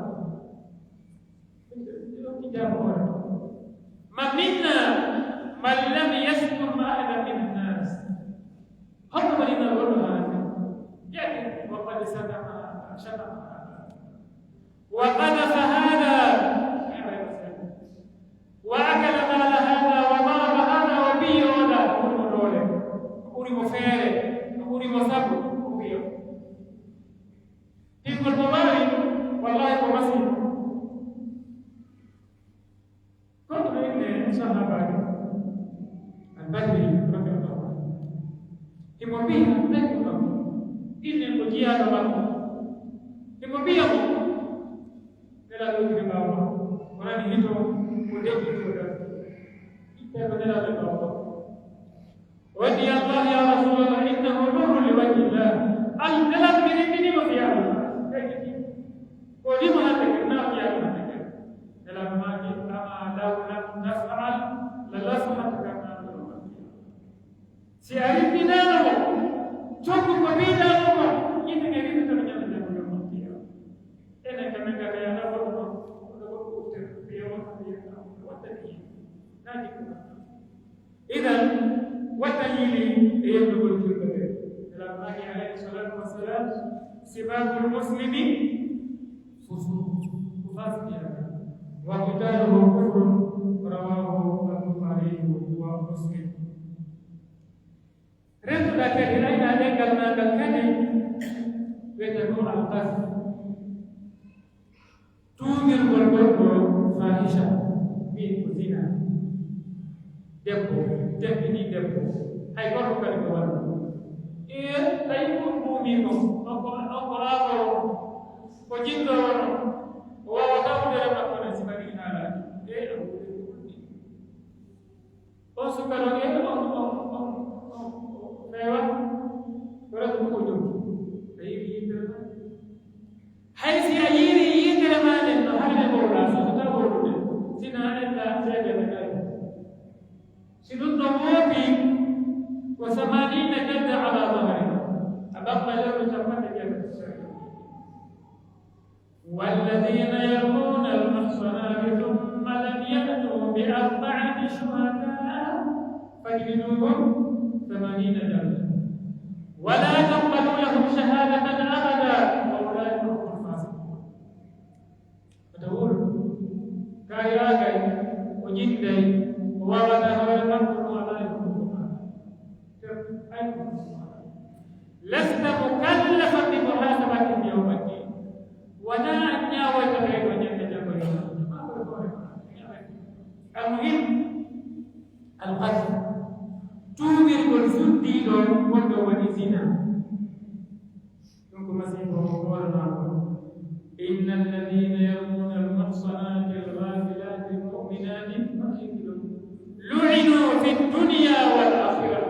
Ɗon ki jaabu hoore. Man minna man lam yashkur ahada min nas. Hombo woni nan wonno haala? Yaani, wa qad satama, satama hada. Wa qadhafa hada. Wa akala mala hada, wa daraba hada, wa biya wala. Ko ɓuri mo doole, ko ɓuri mo feere, ko ɓuri mo sabu, ko biya. Tingol mo waawi, wallahi ko masiibo. Goɗɗo e sahaabaaɓe Al-Badri radiyallahu anhu, himo wi'a ɓeyngu makko, innen ko jiyaaɗo makko, himo wi'a mo, Nelaaɗo woni ɓaawo makko, o nani hito, o deƴƴi ɗum o dari. Ittee ko Nelaaɗo e ɓaawo makko. O wi'i, "Ya Allah, ya Rasulallah, innahu nurun li wajhillah." Al-, Nelaaɗo, mi rindini mo fi Allah. Ko woni mo hande ken, na o wi'a mo hande ken. Nelaaɗo maaki, "Ama law lam taf'al, la lafahatuka an-naru yawmal qiyamah." Si a rindinaano mo, coggu ko mbiiɗaa mo kon, yiite nge rinditoto ñande janngo yawmal qiyamah. Enen kam men gata yaada goɗɗo ɗon, goɗɗo goɗɗo ɓurtere, ɓe yewata, ɓe yewata, ɓe watta ɗi yiite. Na jikku kan. Idan, watta yiili e yeddugol julɓe ɓe. Nelaaɗo maaki alayhi salatu wassalam, "Sibabul muslimi fusuq." Ko faasiqiyaagal. "Wa qitaluhu kufrun." Rawahu al-Bukhari wa Muslim. Rentuɗaa kadi, raynaa ɗemngal maa ngal kadi, wiyetee ko al-qadhf. Tuumirgol gorko faahisha, wi'i ko zina. Debbo, teddini debbo. Hay gorko kadi ko walla. Ee, tawi ko ɗum buumi ko, on ko, on ko raagoowo, ko jinɗo wonno, o waawataa wudere makko nen si waɗii haalaaji. Ee, a wuude ko ɗum. On suka ɗon, ee, on, on, on, on, on feewa. Ko rewɓe ko ɗum. A yiɗi yimɓe. Hay si a yiiri yiitere maa nden no hande mawɗa, so ko taw wondude, si na enda seede ɓe kay. Si ɗum ɗon woopi, ko samaniina jalda ala zahari, a ɓamma lewru capanɗe jeetati. والذين يرمون المحصنات ثم لم يأتوا بأربعة شهداء فاجلدوهم ثمانين جلدة ولا تقبلوا لهم شهادة أبدا وأولئك هم الفاسقون. Wata wuro, kaari aagay, o ƴinnday, o waawataa hoore makko, ɗum alaa e hukumu maa. Ter-, ay ko ɗum alaa. لست مكلفا بمحاسبتهم يوم الدين. Wonaa an ñaawoyta ɓee ɗoo ñande janngo yo. Almuhim, al-qadhf. Tuumirgol suddiiɗo wonde o waɗi zina. Ɗum ko masiibo ko hoore maako. إن الذين يرمون المحصنات الغافلات المؤمنات لعنوا في الدنيا والآخرة.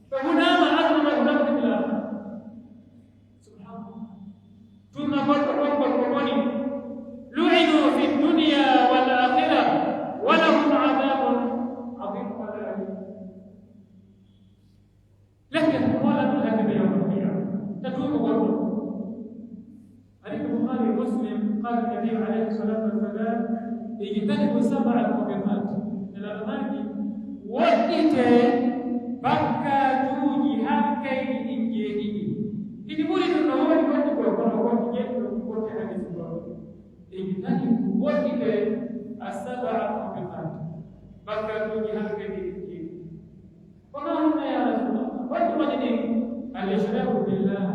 Ɓe hunaama aduna, ɓe hunaama fil aakhira. Subhanallah. Tuma goɗɗo ɗon ko ko woni. لعنوا في الدنيا والآخرة ولهم عذاب عظيم. Lekkel ko wala ɗum hande ɓe yawmal qiyama. Ta tuumu goɗɗo. Hadith Bukhari, Muslim, قال النبي عليه الصلاة والسلام: اجتنبوا السبع الموبقات. Nelaaɗo maaki, woɗɗitee bakkaatuuji halkayɗi ɗin jeeɗiɗi. Hiɗi ɓuri ɗum no woodi woɗɗi ko, kono woɗɗi jeeɗiɗi ɗum woɗɗi hadith goɗɗo. Ejitani ko woɗɗi ɓe as-sab'a al-mubiqat. Bakkaatuuji halkayɗi ɗin jeeɗiɗi. Ko ma hunna ya Rasulallah? Holɗum woni ɗin? Al-ishraku billah.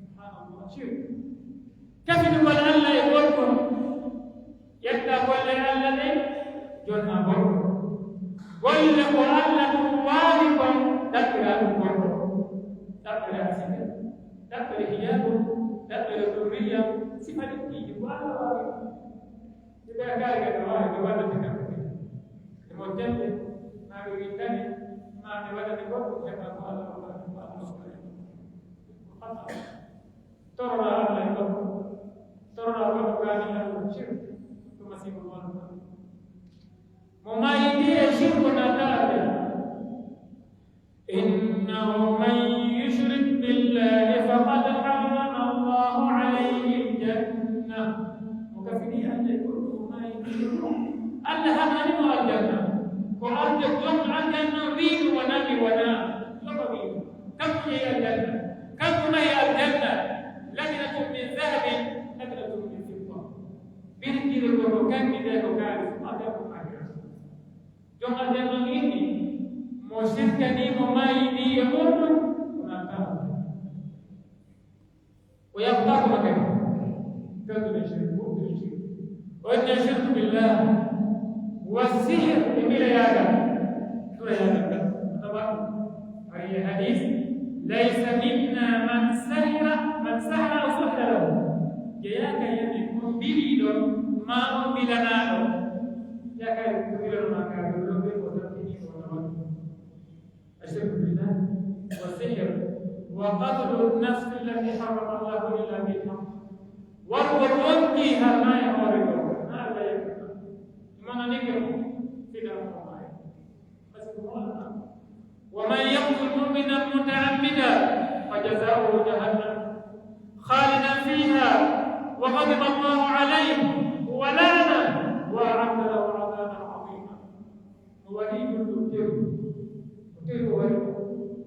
Subhanallah. Shirk. Kafidugol Allah e goɗɗo. Ƴetta golle Allah ɗen, jonna goɗɗo. Golle ko Allah ɗum waawi kon, ɗaɓɓira ɗum goɗɗo. Ɗaɓɓira aside, ɗaɓɓira hijaabu, ɗaɓɓira durriya, sifa ɗin piiji ko Allah waawi. Ɓe ɓe kaari kadi no waawi, ɓe wallata kamɓe kadi. E mo tembe, maa ɓe windani, maa ɓe waɗani goɗɗum, heɓa ko Allah waɗani. Toroɗaa Allah e goɗɗo. Toroɗaa goɗɗo kaani Allah, shirk, ko masiiba mawɗo. Mo maayidi e shirku naatataa aljanna. إنه من يشرك بالله فقد حرم الله عليه الجنة. Mo kafiri Allah e goɗɗo, mo maayidi e goɗɗo. Allah harmani mo aljanna. Ko arde gon aljanna wi'i ɗum wonaa mi wonaa. Yoɓa wi'i ɗum. Kanko jeyi aljanna. Kanko mahi aljanna. لبنة من ذهب، لبنة من فضة. Birgirol ko kanki ɗe ko kaalis, ma kanko mahi. Jon aljanna on inni, mo sirkanii mo maayidi e muɗum, o naatataa. O yaafataa mo kadi. Gadduɗo shirk, ɓurduɗo shirk. O inni shirku billah, wa sihir, e mbilayaagal. Dulayaagal ngal. Tawa, hari e hadis, ليس منا من سحر، من سحر أو سحر له. Jeyaaka e men on mbiliiɗo, maa on mbilanaaɗo. Jeyaaka e men on mbilanaaɗo, maa ka ɗum ɗo ɓe ko tampini ko wona waɗi. الشرك بالله والسحر وقتل النفس التي حرم الله إلا بالحق. Warugol wonkii harmaa e hoore goo, naa Allah yakkata. Ɗum wonanike mo, fiɗa mo maayo. Parce que mo wonanaa. ومن يقتل مؤمنا متعمدا فجزاؤه جهنم خالدا فيها وغضب الله عليه ولعنه وأعد له عذابا عظيما. Mo waɗii julɗo teru, ko teru o waɗi,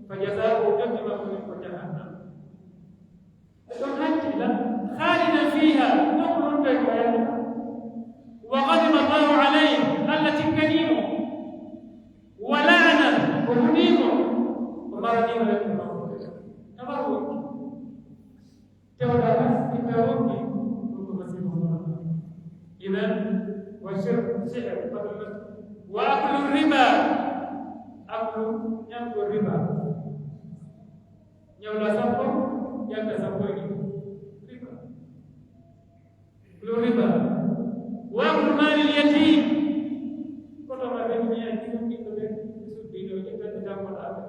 فجزاؤه, joddi makko ndin ko jahannama. Ɗon hakkila, خالدا فيها, ɗon ɗon tawi ko yalla. وغضب الله عليه, Allah tikkanii mo. ولعنه, o hunii mo. O maranii mo lekki makko. Tabar wonki. Tewɗaa nas, iɓe wonki, ɗum ko masiiba mawɗo. Idan, wa shirk, sihir, qatl nafs, wa aklu riba. Aklu, ñamgol riba. Ñawla sappo, ƴetta sappo e ɗiɗi. Riba. Aklu riba. Wa aklu maalil yatiim. Koto ma ɓe duña e ɗiɗon ɓiɗɗo ɓe, ɓe suddi ɗo, ƴetta ɓe dammoɗaa ɓe.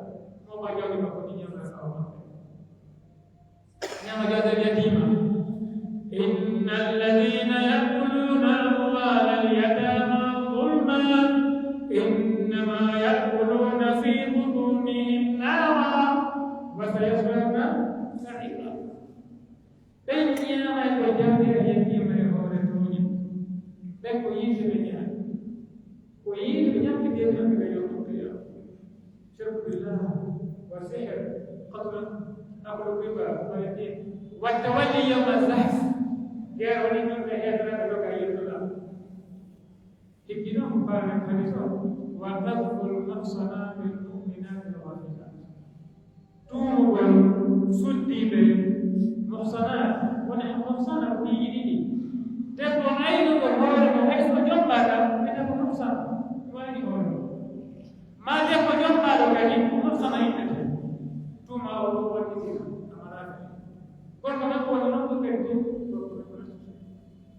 Mo ba jawdi makko ɗi ñamla sawo makko. Ñama jawdi yatiima. إن الذين يأكلون أموال اليتامى ظلما إنما يأكلون في بطونهم نارا وسيصلون سعيرا. Ɓen ñaamay ko jawdi yatiima e hoore tooñe, ɓen ko yiite ɓe ñaami. Ko yiite ɓe ñaami, ɓe ñaami ɓe yawmal qiyaama. Shirku billah wa sihir, qatl, aklu riba, wa yatim, wa tawalli yawma zahf. Geer woni ɗum ɓe heeferaaɓe ɗo ka yirduɗaa. Hikki non ko faami hadis o, wa qadful muhsanatil mu'minatil ghafilat. Tuumugol suddiiɓe muhsanaat, woni muhsanaat ko piiji ɗiɗi. Debbo aynuɗo hoore mum, hay so jombaaka, ɓe debbo muhsana, ɗum ayni hoore mum. Maa debbo jombaaɗo kadi, ko ɗum sama innete. Tuma o ɗum waɗɗitira, amaraaka. Kono non ko woni non ɗum kadi,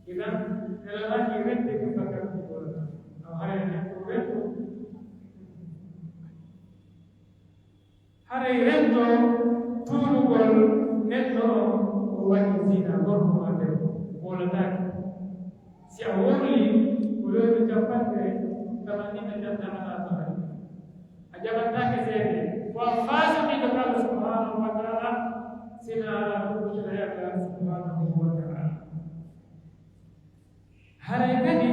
idan, nelaɗaaki rente ɗum bakkat ɗum wonata. Aw haray ne ko rento. Haray rento tuumugol neɗɗo on, o waɗi zina, gorko maa debbo, wowlataake. Si a wowlii, ko lewru cappanɗe, tamanɗe tan, tan alaa to ari. A jaɓantaake seede. Ko a faasiqiiɗo ka Allah subhanahu wa ta'ala, si na alaa ko ɓurtuɗaa e Allah subhanahu wa ta'ala. Haray kadi,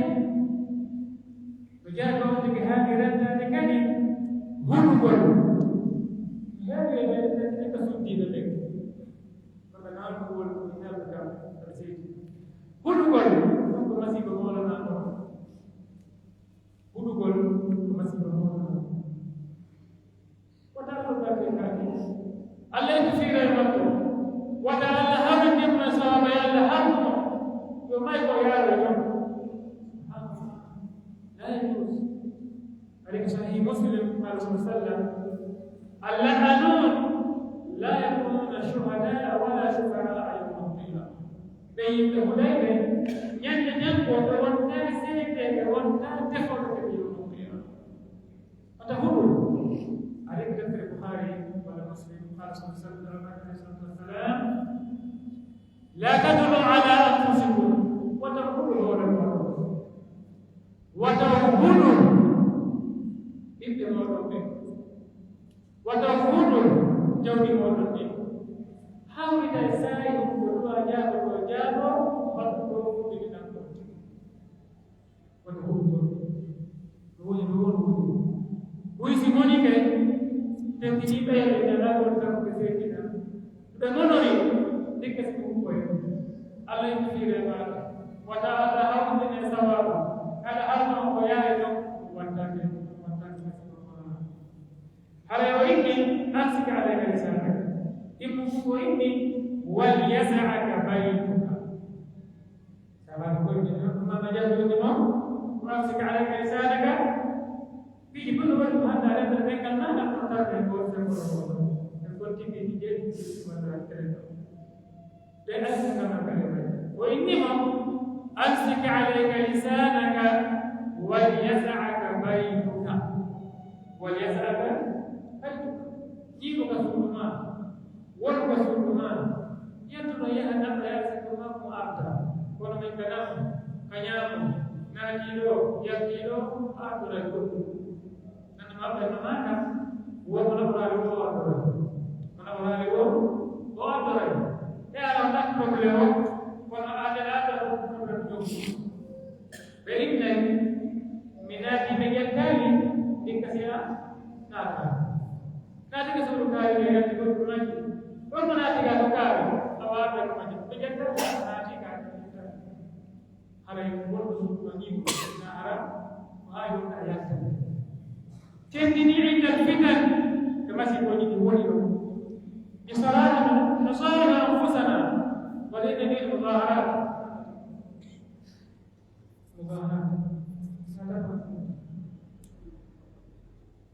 ko jaaɗo on tigi haani rentaade kadi, hulugol. Heewi e meɗen kadi ka suddiiɓe ɓen. Walla naan ko woni ko ñaami kam, aɗa seydi. Hulugol, ɗum ko masiiba mawɗo naan ɗon. Hulugol, ko masiiba mawɗo naan. Wata Allah barke kaake. Allah e fiira e makko. Wata Allah haru dimma sawaba e Allah haru mo. Yo may ko yaaro e jom. La yajuz. Ari ko Sahih Muslim, qala sallallahu alaihi wasallam, "Al-la'anun la yakununa shuhada'a wala shufa'a yawmal qiyamah." Ɓe yimɓe hulay ɓe, ñande jango ɓe wontaa seedeeɓe, ɓe wontaa defooɓe ɓe yawmal qiyamah. Wata huɗu. Ari ko deftere Bukhari wala قال صلى الله عليه وسلم: لا تدعوا على أنفسكم، wata on huɗu hoore mooɗon, wata on huɗu ɓiɓɓe mooɗon ɓen, wata on huɗu jawdi mooɗon ndin. Hawrita e saa'i on ko du'aa jaabotoo jaaboo, waɗuɗo huɗu ɗiɗi nan ɗon. Wata huɗu ɗon. No woni, no woni, no woni. Buy si moni kay, tentinii ɓeya ɓe ngalaa ɗon tan ɓe seekina. Ɓe monori, ndikka si ɗum koye. Allah yimmi fiire maaɗa. Wata Allah hawrindine sawaabu. Kala harno ko yaari ton, wattande, wattande. Haray o inni, أمسك عليك لسانك. Immu fu o inni, وليسعك بيتك. Sababu ko ɓe ɗon ɗum mama janndude mo, وأمسك عليك لسانك. Piiji fof no waɗi ko hannde a renta ɗemngal maaɗa, ko tawde ko semmboɗo ko. En kon tigi tigi walla renta. Ɓe assuka ma kala waɗi. O inni mo, أمسك عليك لسانك وليسعك بيتك. وليسعك بيتك. Jiiɓo ka suudu maa. Wonu ka suudu maa, yaltuno yaha naɓa yaasi ko makko arta. Kono men ka namo, ka ñaamo, naati ɗo, yalti ɗo, artoray goɗɗum. Nana maɓɓe no maaka, wonmo naɓoraali o artoray. Mo naɓoraali o, o artoray. E ala on ɗaɓɓi problème o, kono aade aada o problème jom. Ɓe innay, mi naati ɓe ƴettaali, ndikka si a naata. Naati ka suudu kaari, ɓe ƴetti goɗɗum majji. Ɗon mo naati ka ko kaari, a waawde ko majji. Ɓe ƴettaali, naati ka, ɓe ƴettaali. Haray wonɗo suudu ma ñiiɓu, na ara, ko haa yonta yalta. Tendini inda fitan, ɓe masiibooji ɗi woni ɗon. Bi salati, nusaliha anfusana, wa lil muzaharat.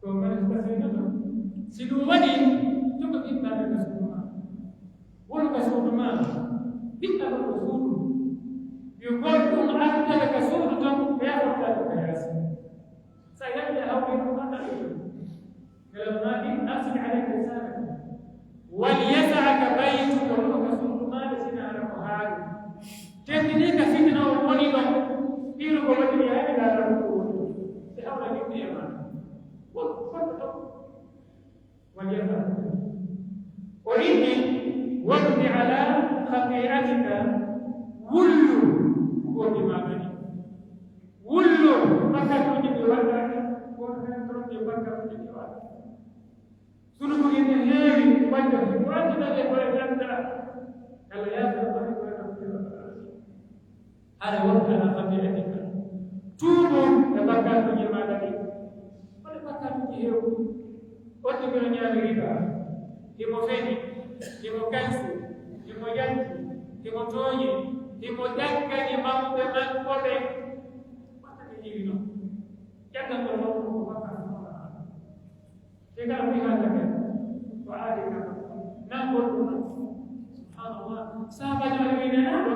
Ko manifestation non. Si ɗum waɗi, jogo ɓiɓɓe ka suudu maa. Wonu ka suudu maa. Ɓiɓɓe ɗon ko suudu. Yo goɗɗum artata ka suudu ton, ɓe artata ka yaasi. Sa yalti a hawri ɗum artata ɗum. Nelaɗo maaki, أمسك عليك لسانك. وليسعك بيتك, wonu ka suudu maa, ɓe sina ala ko haali. Tendini ka fitina on woni ɗon. Piiru ko waɗi mi haali laara ko woni. Si hawra ni mi e maa. Won ko fotto ɗon. وليسعك. O inni, واقض على خطيئتك. Wullu ko mi maagani. Wullu bakkatuuji ɗi waɗaani, ko ɓen tronde bakkatuuji ɗi waɗaani. Sunu ko ene heewi, waɗde ko anndata e ko e ganda. Kala yaasa ko e ko e ganda. Hara wonta na fami e ɗika. Tuubu e bakkatuuji maaɗa ɗi. Wala bakkatuuji heewɗi. Wonde mino ñaami riba, himo feni, himo kansi, himo yanti, himo tooñi, himo ƴaggani mawɓe makko ɓen. Wonde mi yiwi non. Ƴaggal ngol mawɗo ko bakka ko wona. Te kala ko yiɗaa ƴaggal, ko aadi kala. Nan goɗɗum non. Subhanallah. Sahaabaajo on wi'i Nelaaɗo,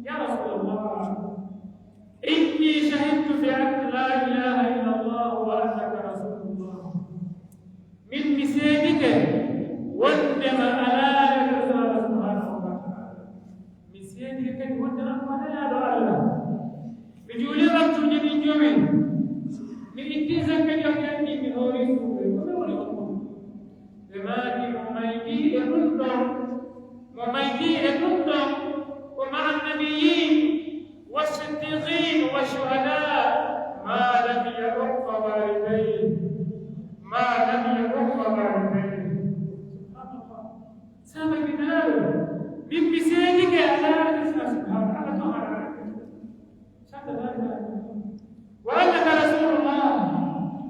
"Ya Rasulallah, إني شهدت بأن لا إله إلا الله وأنك رسول الله." Min mi seedike wondema a laalaɗo Allah subhanahu wa ta'ala. Mi seedike kadi wondema ko a nelaaɗo Allah. Mi juuli waktuuji ɗin jowi. Mi itti zakka jowi ɗin, mi hoori suuɗe. Ko mi woni on? Ɓe maaki mo maydii e ɗum ɗon. Mo maydii e ɗum ɗon. Ko ma'a nabiyyiin. والصديقين والشهداء ما لم يعق والديه، ما لم يعق والديه. سبحان الله. Sahaaba ɓe Nelaaɗo, min mi seedike a laalaɗo Allah subhanahu wa ta'ala. Shahada la ilaha illallah. Wa annaka rasulullah.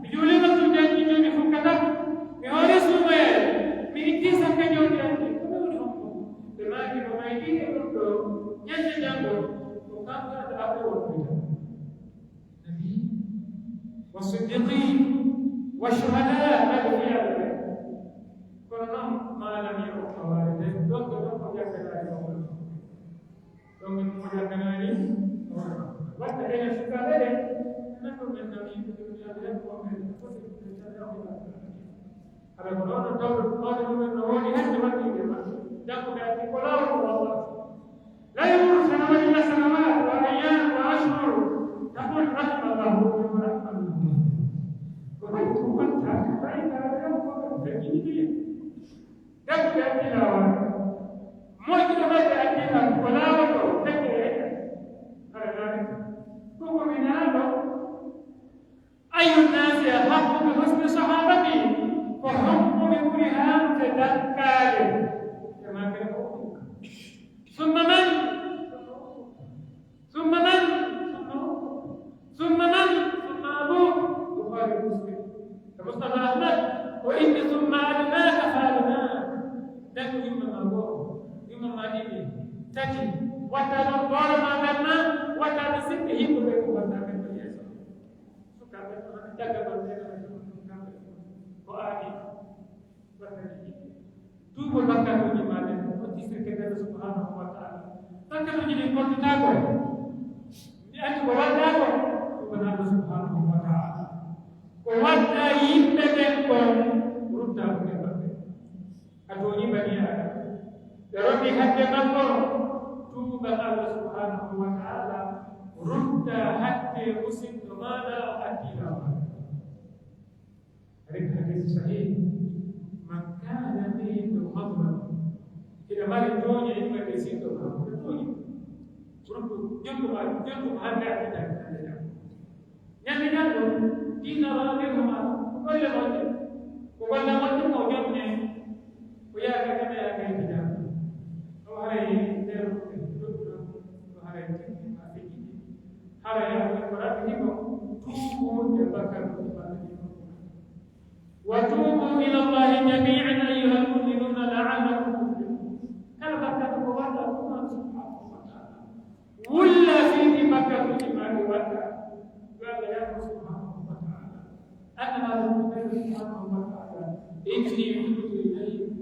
Mi juulima tun janji joni fof kata. Mi hoore suumayee. Mi itti sakka jawdi an ɗin. Ko mi woni honko? Ɓe maaki ko maydii e ɗum ɗo. Ñande janngo, ko kanko wonata aɓɓe wondude. Nabi, wa siddiqin, wa shuhada, nabi fiyaɓe ɓe. Kono non, ma lam yu'aq walidayhi, ɗon ko ɗon ko ƴakkataani ɗon. Ɗon min mo ƴakkanaani, watta enen sukaaɓe ɓe, nan ɗum men nabi, ɗum yaade ko men foti, haɗa ko ɗon Mawɗo, mawɗo ɗum en no woodi hannde waɗde e maɓɓe. Janngo ɓe addi ko laawol ko Allah. لا يمر سنوات إلا سنوات وأيام وأشهر تقول رحم الله ورحم الله. Ko ɗum ko wonta, ko fayda, ko fayda, ko fayda. Janngo ɓe addi laawol. Moƴƴude maɓɓe addi laawol, ko laawol ko fayda e hara laawol. Ko ko mi naalo. أي الناس أحق بحسن صحابتي؟ Ko hombo mi ɓuri haanude dankaade e maakere ko? ثم من؟ ثم من؟ ثم من؟ ثم أبوك. Bukhari, Muslim. E Mustafa Ahmad, o inni, ثم أدناك فأدناك. Nden ko yumma ma go'o, yumma ma ɗiɗi, tati, watta ɗon hoore ma ɓen ma, watta ɗon siɓɓe yimɓe ɓe ko watta ɓen ɗon yeeso. Sukaaɓe ɗon hano caggal ɓe ɗon hano ɗum kamɓe ko aadi. Watta ɗi. Tuubol bakkatuuji ma ɗin, o tisirke nder subhanahu wa ta'ala. Bakkatuuji ɗin kontutaa ko. Mi anndi ko waɗɗaa ko, tuubanaa Allah subhanahu wa ta'ala. Ko waɗɗaa yimɓe ɓen kon, ruttaa ko e maɓɓe. A tooñii banii Aadama. Ɓe rondi hakke makko, tuuban Allah subhanahu wa ta'ala, ruttaa hakke musidɗo maaɗa o addi laawol. Hadis, hadis sahih, من كان عنده مظلمة. Hiɗa mari tooñe, hiɗa mari siɗɗo ma, hiɗa tooñi. Surtout, jonto ma, jonto ma hannde a fita, hannde a. Ñande ñande, diina ma, dirham ma, golle moƴƴe. Ko golle moƴƴe ko jonne, ko yaaka kama yaaka e fita. Ko haray nder, ko haray tinni ma fiji. Haray ko rabbi ko tuubu e bakkaruuji maɓɓe ɗin. وتوبوا إلى الله جميعا أيها المؤمنون لعلكم تفلحون. Kala bakkatu ko waɗɗaa ɗum, Allah subhanahu wa ta'ala wulla fii ɗi bakkatuuji maa ɗi waɗɗaa. Yo Allah yaafo subhanahu wa ta'ala. Anna Allah subhanahu wa ta'ala, إني تبت إليك.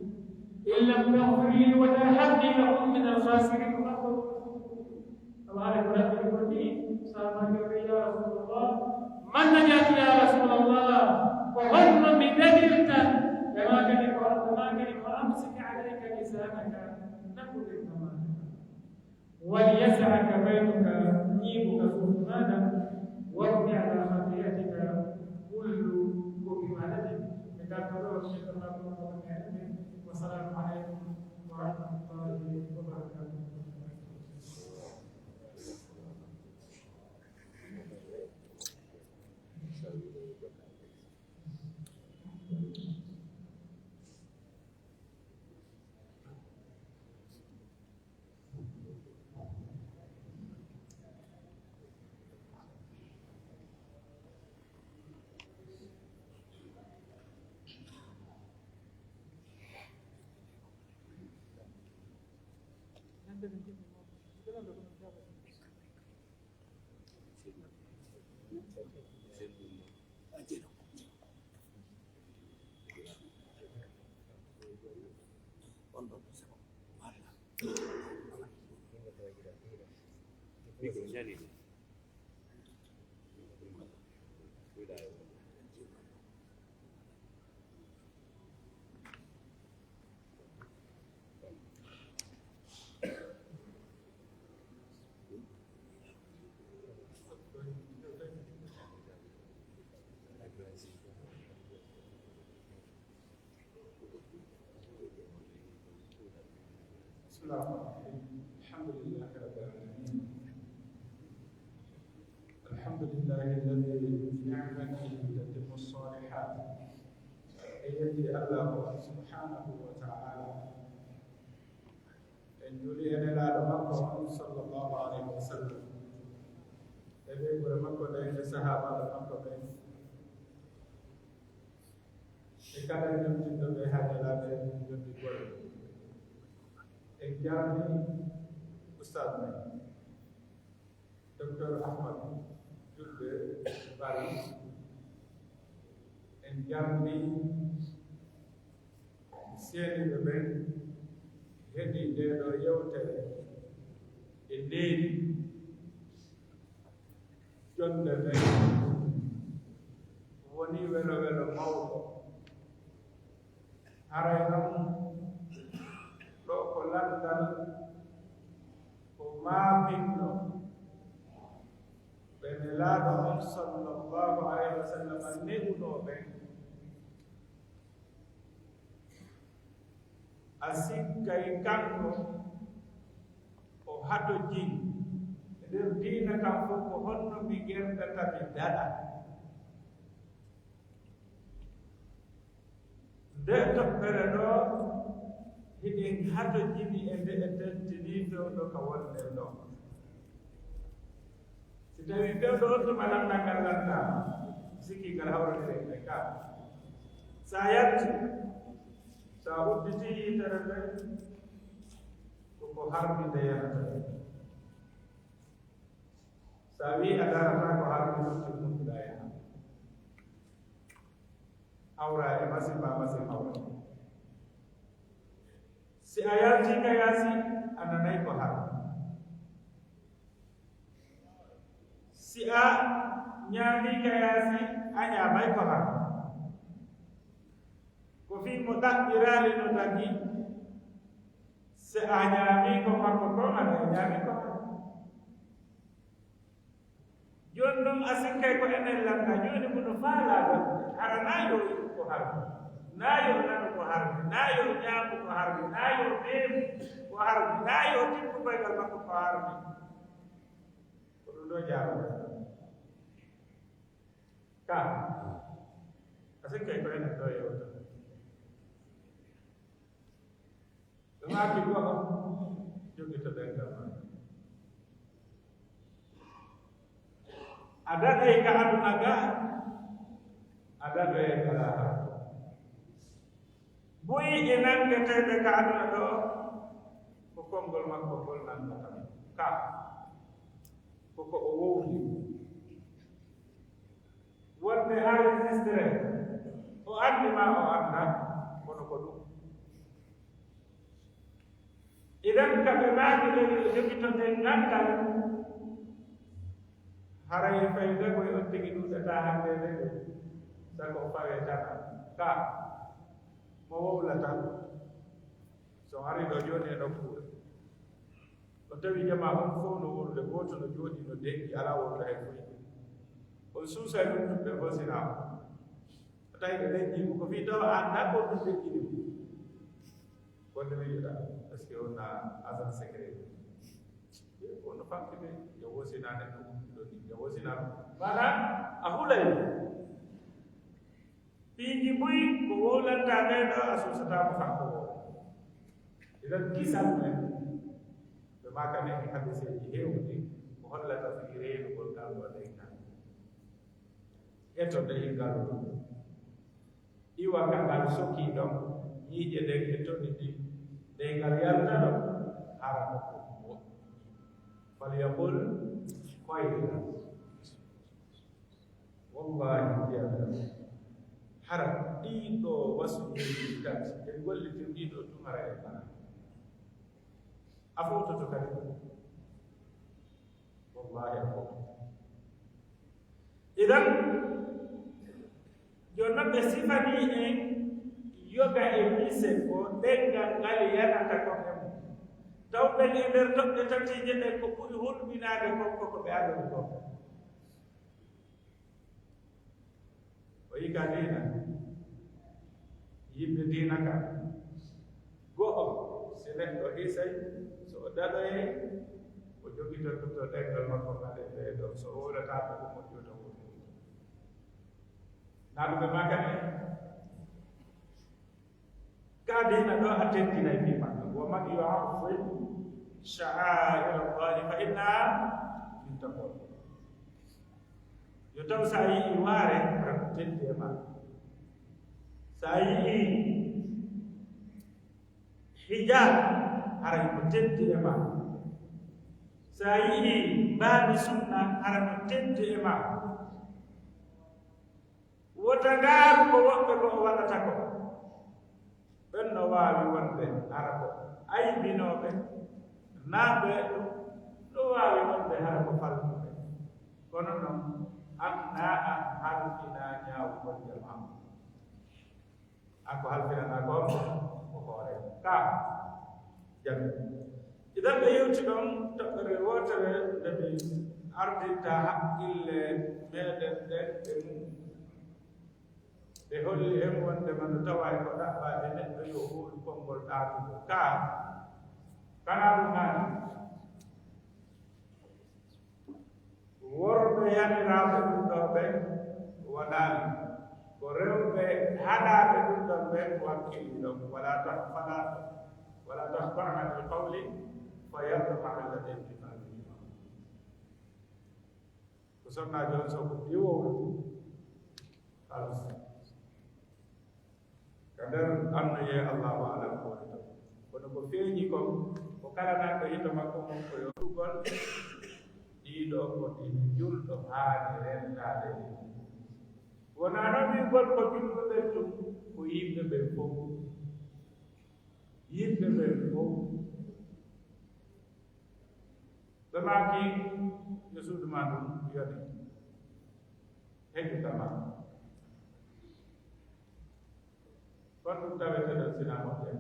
إن لم تغفر لي وترحمني لأكن من الخاسرين. Awa hara ko Rabbi ko ni, sahaabaajo ɓe, "Ya Rasulallah, man najaatu ya Rasulallah?" Ko honno mi dañirta? Ɓe maakani ko, ɓe maakani ko, "Amsik alayka lisanaka." Nangu ɗemngal maa. "Wal yas'aka baytuka." Ñiiɓu ka suudu maaɗa. "Wabki ala khati'atika." Hullu ko mi waɗani. Mi dartoɗo, mi dartoɗo, mi dartoɗo. Wasalaamu aleykum wa rahmatullahi wa barakatuh. بسم الله الرحمن الرحيم. الحمد لله رب العالمين. الحمد لله الذي بنعمته تتم الصالحات. En yetti Allah subhanahu wa ta'ala. En juuli e Nelaaɗo makko on, sallallahu alayhi wa sallam, e ɓeynguure makko nden, e sahaabaaɓe makko ɓen, e kala jomɗinɗo ɓe haa Nelaaɓe jomɗi golle. En jarni ustaad men. Docteur Ahmad Julde Bari, en jarni seeniiɓe ɓen heɗii ndee ɗoo yewtere e needi. Jonde nden wonii welo welo mawɗo. Haray non, ɗoo ko lanndal ko maapinɗo ɓe Nelaaɗo on sallallahu alayhi wa sallam ne'unoo ɓen. A sikkay kanko o hatojii e nder diina kan fow, ko honno mi gerdata mi daɗa? Nde toɓɓere ɗoo, hiɗen hatojini e nde e tentinii fewndo ka wonɗen ɗoo. Si tawii fewndo on tuma lanndal ngal lanndaama, sikkii ngal hawrondire e ka. Si a yalti, si a udditii yitere nden, ko ko harmi nde yanata. Si a wi'i a darataa ko harmi ɗum, ɗum ɗum ɗaa yaha. Hawra e masin ma masin hawra. Si a yaltii ka yaasi, a nanay ko harmi. Si a ñaamii ka yaasi, a ñaamay ko harmi. Ko fii mo ɗaɓɓiraali no dagi, si a ñaamii ko makko kon, aɗa ñaami ko makko. Jooni non a sikkay ko enen lannda, jooni mo no faalaa ɗon, hara naa yo yi'u ko harmi, naa yo nanu ko harmi, naa yo ñaamu ko harmi, naa yo meemu ko harmi, naa yo tippu koygal makko ko harmi. Ko ɗum ɗoo jaabata. Ka, a sikkay ko enen ɗoo yewta. Ɓe maaki go'o, jogito ɗengal maa. A daɗay ka aduna ga, a daɗoyay ka laakhara. Buy e nangeteeɓe ka aduna ɗoo, ko konngol makko ngol nangata mo. Ka, ko ko o wowli. Wonde enregistré, o anndi maa o anndaa, kono ko ɗum. Idan ka ɓe maaki ɓe jogito ɗengal ngal, haray fayda ko e on tigi ɗuuɗataa hannde nde, sago o fawee tan ka mo wowlata. So on arii ɗoo jooni e nokkuure, on tawi jamaa on fow no wowlude, gooto no jooɗii no denki, alaa wowlude hay fuu. On suusay ɗum, ɗum ɓe hosina on. A tawi ɓe denki mo, ko fii tawa a anndaa ko ɗum denkini mo. Ko nde wi'uɗaa, est-ce que on a agent secret? Ko no fanki de, yo wosina neɗɗo ɗum ɗon ni, yo wosina. Maanaam, a hulay. Piiji buy ko wowlantaa ɓee ɗoo, a suusataa mo kanko woo. Idan kisal men, ɓe maaka nen e hadiseeji heewuɗi, ko hollata fii reenugol ngal ɗoo ɗengal. Eto ɗengal ɗoo. Iwa ka ngal sokii ɗon, ɲiiƴe ɗen e toni ɗin, ɗe ngal yalta ɗon, hara ko ɗum moƴƴi. Falyaqul khayran. Wallaahi, mi wi'ay, hara ɗii ɗoo wasuuji tati, en gollitii ɗii ɗoo tun, hara en mara. A fowtoto kadi. Wallaahi, a fowtoto. Idan, jooni non ɓe sifanii en yoga e mise ko ɗenngal ngal yanata kon e mum. Taw ɓen e nder toɓɓe tatiije ɗen ko ɓuri hulɓinaade kon ko ko ɓe adori kon. O yi'i ka diina, yimɓe diina ka. Go'o, si neɗɗo hisay, so o daɗoyay, o jogitoto ɗenngal makko ngal e ɓee ɗoo, so o wowlataa ko, ko moƴƴo tan woni. Naa ɗum ɓe maakani en? Ka diina ɗoo a teddinay fii makko. Wa man yu'azzim sha'aira Allahi fa innaha min taqwal qulub. Yo taw si a yi'ii waare, hara ko teddi e maa. Si a yi'ii hijaab, hara ko teddi e maa. Si a yi'ii mbaadi sunna, hara ko teddi e maa. Wota ndaaru ko woɓɓe goo waɗata kon. Ɓen no waawi wonde hara ko aybinooɓe, naa ɓe no waawi wonde hara ko falluɓe. Kono non, an naa an halfinaa ñaawugol jamaa. Haa ko halfinanaa ko, ko hoore ka. Jam. Idan ɓe yewti ɗon toɓɓere wootere nde mi ardinta haqqille meɗen ɗen e mum. Ɓe holli en wonndema no taway ko ɗaɓɓaa e neɗɗo yo o huul konngol ɗaatugol ka. Kanaa ɗum haani? Worɓe yamiraaɓe ɗum ɗoo ɓen waɗaali. Ko rewɓe haɗaaɓe ɗum ɗon ɓen wakkili ɗon. Wala tahfala, wala tahda'na bil qawli fa yatma'a alladhi fi qalbihi marad. Ko sonnaajo on so ko diwowol. Halas. Ka nder annuyee Allahu a'lam ko woni ton. Kono ko feeñi kon, ko kala nanɗo hito makko kon ko yo ɗugol, ɗii ɗoo ko ɗi julɗo haani rentaade e mum. Wonaa non wi'ugol ko julɓe ɓen tun, ko yimɓe ɓen fow. Yimɓe ɓen fow. Ɓe maaki, yo suudu maa ndun yone. Heƴu kama. Kon ɗum tawetee ɗon sinaa moƴƴere.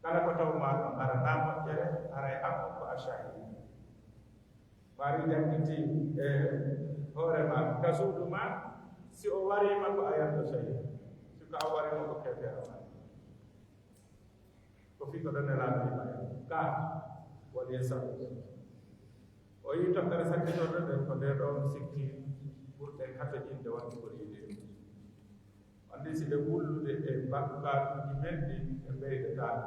Kala ko taw maa ɗon haranaa moƴƴere, haray an on ko a shahidi. Ɓaari janngitii e hoore maa, ka suudu maa, si o wariima ko a yanto shahidi. Si ko a wariima ko keefeero maa. Ko fii ko ɗon Nelaaɗo wi'i, ka waɗi e sabu. O yi'i toɓɓere sakkitorde nden, ko ndee ɗoo sikki ɓurɗen hatojinde waɗugol yiɗi. Anndi si ɗe wullude e bakkatuuji men ɗin, ɓe ɓeydataa.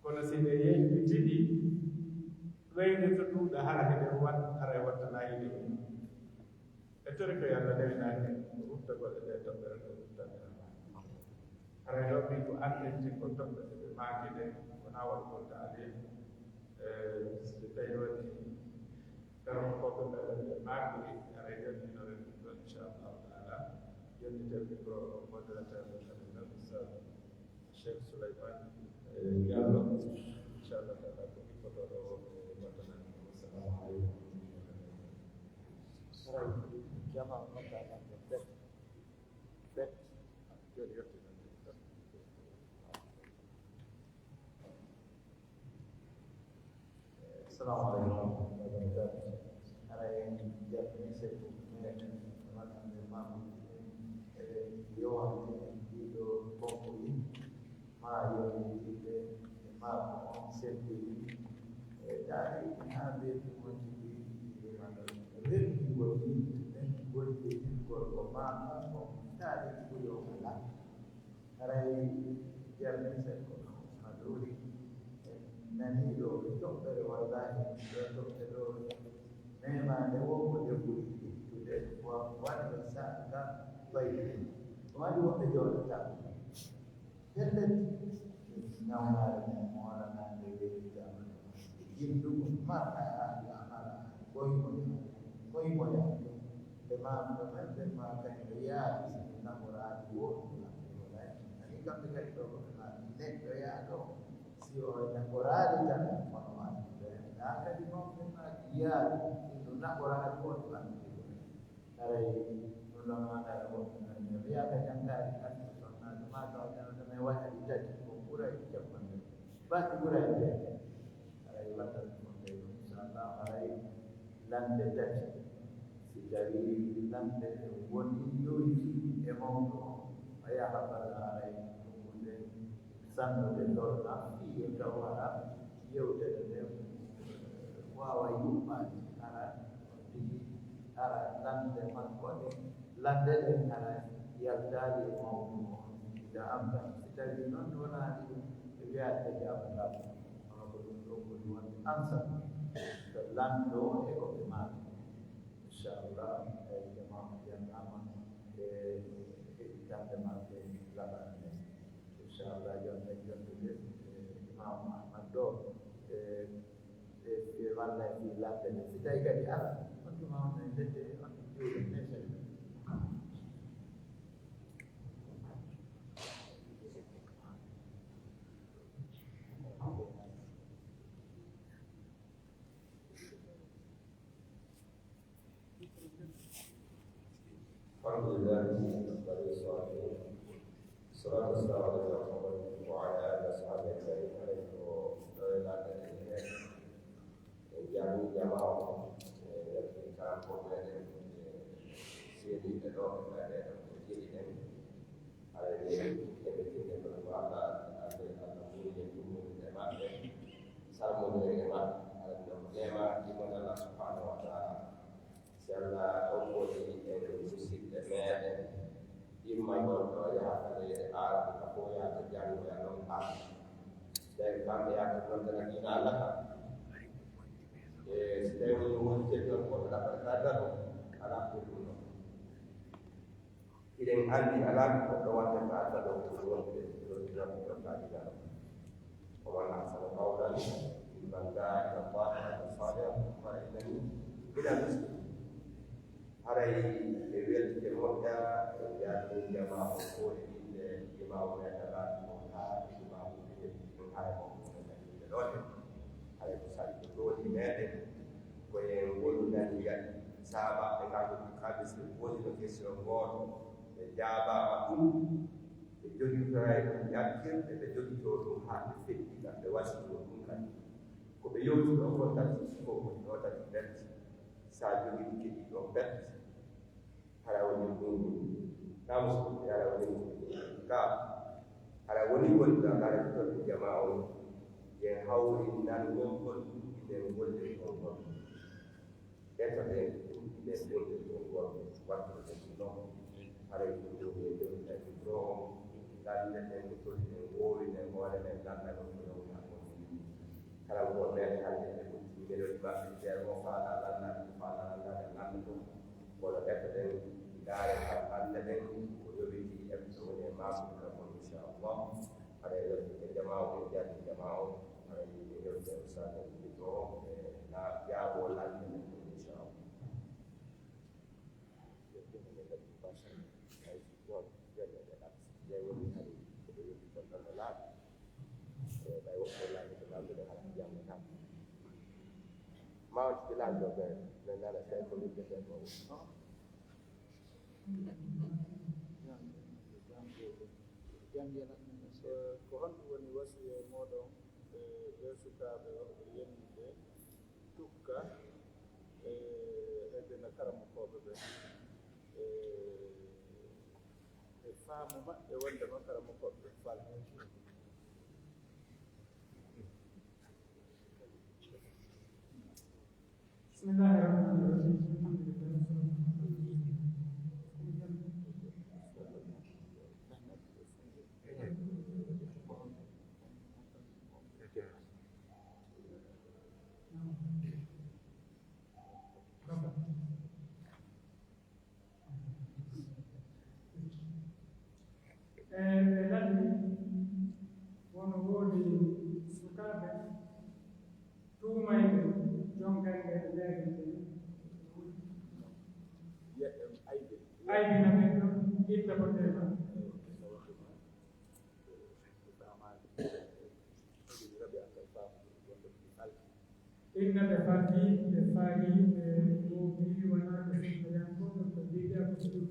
Kono si ɗe yejjitidi, ɓeyde to ɗuuɗa, hara hiɗen wat-, hara e wattanaa yiɗi. E tori ko Yalla newinani en ruttagol e ndee toɓɓere ko ruttandirama. Haray ɗoo fii ko anndintingol toɓɓe ɗe ɓe maaki ɗen, wonaa waɗugol taaliil. E, si tawii woni karamoko ko ɓe ɓe maakiri, haray yonndinoren ɗum ɗoo, inchallahu taala. Yonniten micro o, modérateur o, Ustaz Cheikh Souleymane, eh, Diallo, inchallah taala, ko hippotooɗo o, eh, wattanaani. Wassalamu aleykum. Haray, jamaa on noddaama ko bet, bet. Jooni yettii. Assalamu aleykum wa rahmatullahi wa barakatuh. Haray en jaɓɓii seeɗa meɗen wonande maamuuji ɗin, eɗen yowante en ɗiɗo konkuɗi maa yowitiiɓe e maako on semmbini e taariiki haa mbeeɓi wonti ɗi ɗi maɗa weltingol yimɓe ɓen gollirgol ko maaka ko taariiki ɓuri o kala. Haray jarni sen ko Usmaan Luuri en nanii ɗoo toɓɓere, wallaahi ɗoo toɓɓere ɗoo memaande woo ko debbo yiɗi ittude, wa-, walla saaka bayi. Ko waɗi woɓɓe jooɗata. Pellet, nawnaare men moolanaande weeɓitaama. Jillugu ma a haali a hara koymoya, koymoya. Ɓe maaka men ɓe maaka yo yaadu si naɓoraade woo ɗum lamɓe wonay. Ani kamɓe kadi ɗoo ko ɓe maaki neɗɗo yaado si o naɓoraade tan kono maaki ɓe. Naa kadi mawɓe maaki yaadu si ɗum naɓoraade woo ɗum lamɓe wonay. Haray ɗum ɗon maaka ɗo woɓɓe men ɓe wiya ka jankaari kan ko sonnaajo maaka o janata men waɗa ɗi tati ko ɓura e capanɗe. Baɗɗi ɓura e jeetati. Haray waɗata ɗum on ɓe, inchallah, haray lande tati. Si tawii lande woni yowiti e mawɗo on, a yaha bala haray ɗum nde sannude lorna, fii yo taw hara yewtere nde waawa yuɓɓaade hara tigi, hara lande makko ɗe, lande ɗen hara yaltaali e mawɗo on. Ida amta, si tawii non wonaani ɗum, ɓe wiyaade ɓe jaabataa ɗum. Kono ko ɗum ɗoo ɓuri wonde ansa to lanndo e ko ɓe maaki. Inchallah, e jamaa on yannama e heɗitande maɓɓe laɓal nde. Inchallah, jonten jontude, e Imam Ahmad ɗo, e, e, e walla e fii ladde nde. Si tawi kadi ala, on tuma on en lette, on juuɗe, ne sene. الحمد لله، أفضل الصلاة Haray ko ɗo e lanɗe ɗen e en jaami jamaa o, e weltini kala ko meɗen e seeniiɓe ɗo e ngaɗe ɗo ko jeli ɗen. Haray ni eɓe tinde kono ko Allah, Allah, Allah muuyne ɗum woni e maɓɓe, salmonire e maɓɓe. Haray no neema immorde Allah subhanahu wa ta'ala. Si Allah okkori en musidɓe meɗen, imma ɗon ɗo yaha ka leyɗe Aarabu ka fow yaha ka janngoya ɗon Arab. Ɓen kamɓe yaha ka noddana diina Allah kan. E si tawi woni woni ceddi on goɗɗo ɗaɓɓata ka daro, alaa ko ɗum ɗon. Hiɗen anndi alaa ko goɗɗo waɗata ka daro ko wonɓe ɗon ɗon ɗon ka diina Allah. ومن أحسن قولا ممن دعا إلى الله وعمل صالحا وقال إنني من المسلمين. Haray e weltinde moƴƴa, e jaarnii jamaa on fow e innde imaamu men alaa ko haa imaamu ɓe ɗum haray mo ɗum e ɗo. Haray ko saɗi ko ɗooni meɗen, ko en wonunani yaɗi. Saaba ɓe ngal ko kabis ɓe posino question gooto, ɓe jaabaama ɗum, ɓe jogitora e ɗum yakkirde, ɓe jogitoo ɗum haa ɓe feƴƴi kam, ɓe wasitoo ɗum kadi. Ko ɓe yewti ɗoo kon tati, ko woni ɗoo tati pet, sa jogii keɗii ɗoo pet, hara woni ɗum, ka musidɓe, hara woni ɗum, ka, hara woni woni ɗo, hara fitorde jamaa on, yen hawri nan ngol kon, ɗum ɗen golle kon kon. Ɓen ko ɓen ɗum ɗiɗen golle ɗum worɓe wattude ɗum ɗon. Haray ko ɗum woni e jogi tawi ɗo on. Gannde ɗen ko toni ɗen woowi nden hoore men gannda ɗon ko ɗon haa ɗon. Kala ko meɗen hannde ɓe ɓutti numéro ji maɓɓe, ceer mo faala gannda, ko faala gannda ɓe gannda ɗum. Kono ɓe ko ɗen ndaare ka gannde ɗen ko yowiti e ko woni e maamude ɗon on, inchallah. Haray weltinde jamaa o, en jaarnii jamaa o. Haray en yewte Ustaz en ɗo, e na jaabo lanɗe men ɗo, inchallah. Ay, ɗon, ɗon, ɗon, ɗon, ɗon. Jey woni hari ko ɓe yewti kon ɗon no laaɓi. E ɓay woɓɓe lanɗe ko lanɗe ɗe haɗa janngo tan. Ma on tigi lanɗo ɓe, ɓe nana sey ko liggete ko. Ko honɗum woni wasiya e mooɗon e ɓee sukaaɓe wonɓe yennude tukka e heddena karamokooɓe ɓen e, e faamu maɓɓe wonndema karamokooɓe ɓen faalaa? بسم الله الرحمن الرحيم. الحمد لله والصلاة والسلام على رسول الله. E ɓe lanni, wono woodi sukaaɓe tuumayɓe jonkanɓe e nder yimɓe. Aybina ɓen ɗon, illa ko teema. Inna ɓe fati, ɓe fayi, ɓe tuubi, wonaa ɓe sunnayankooɓe, ko bidiya ko ɗum.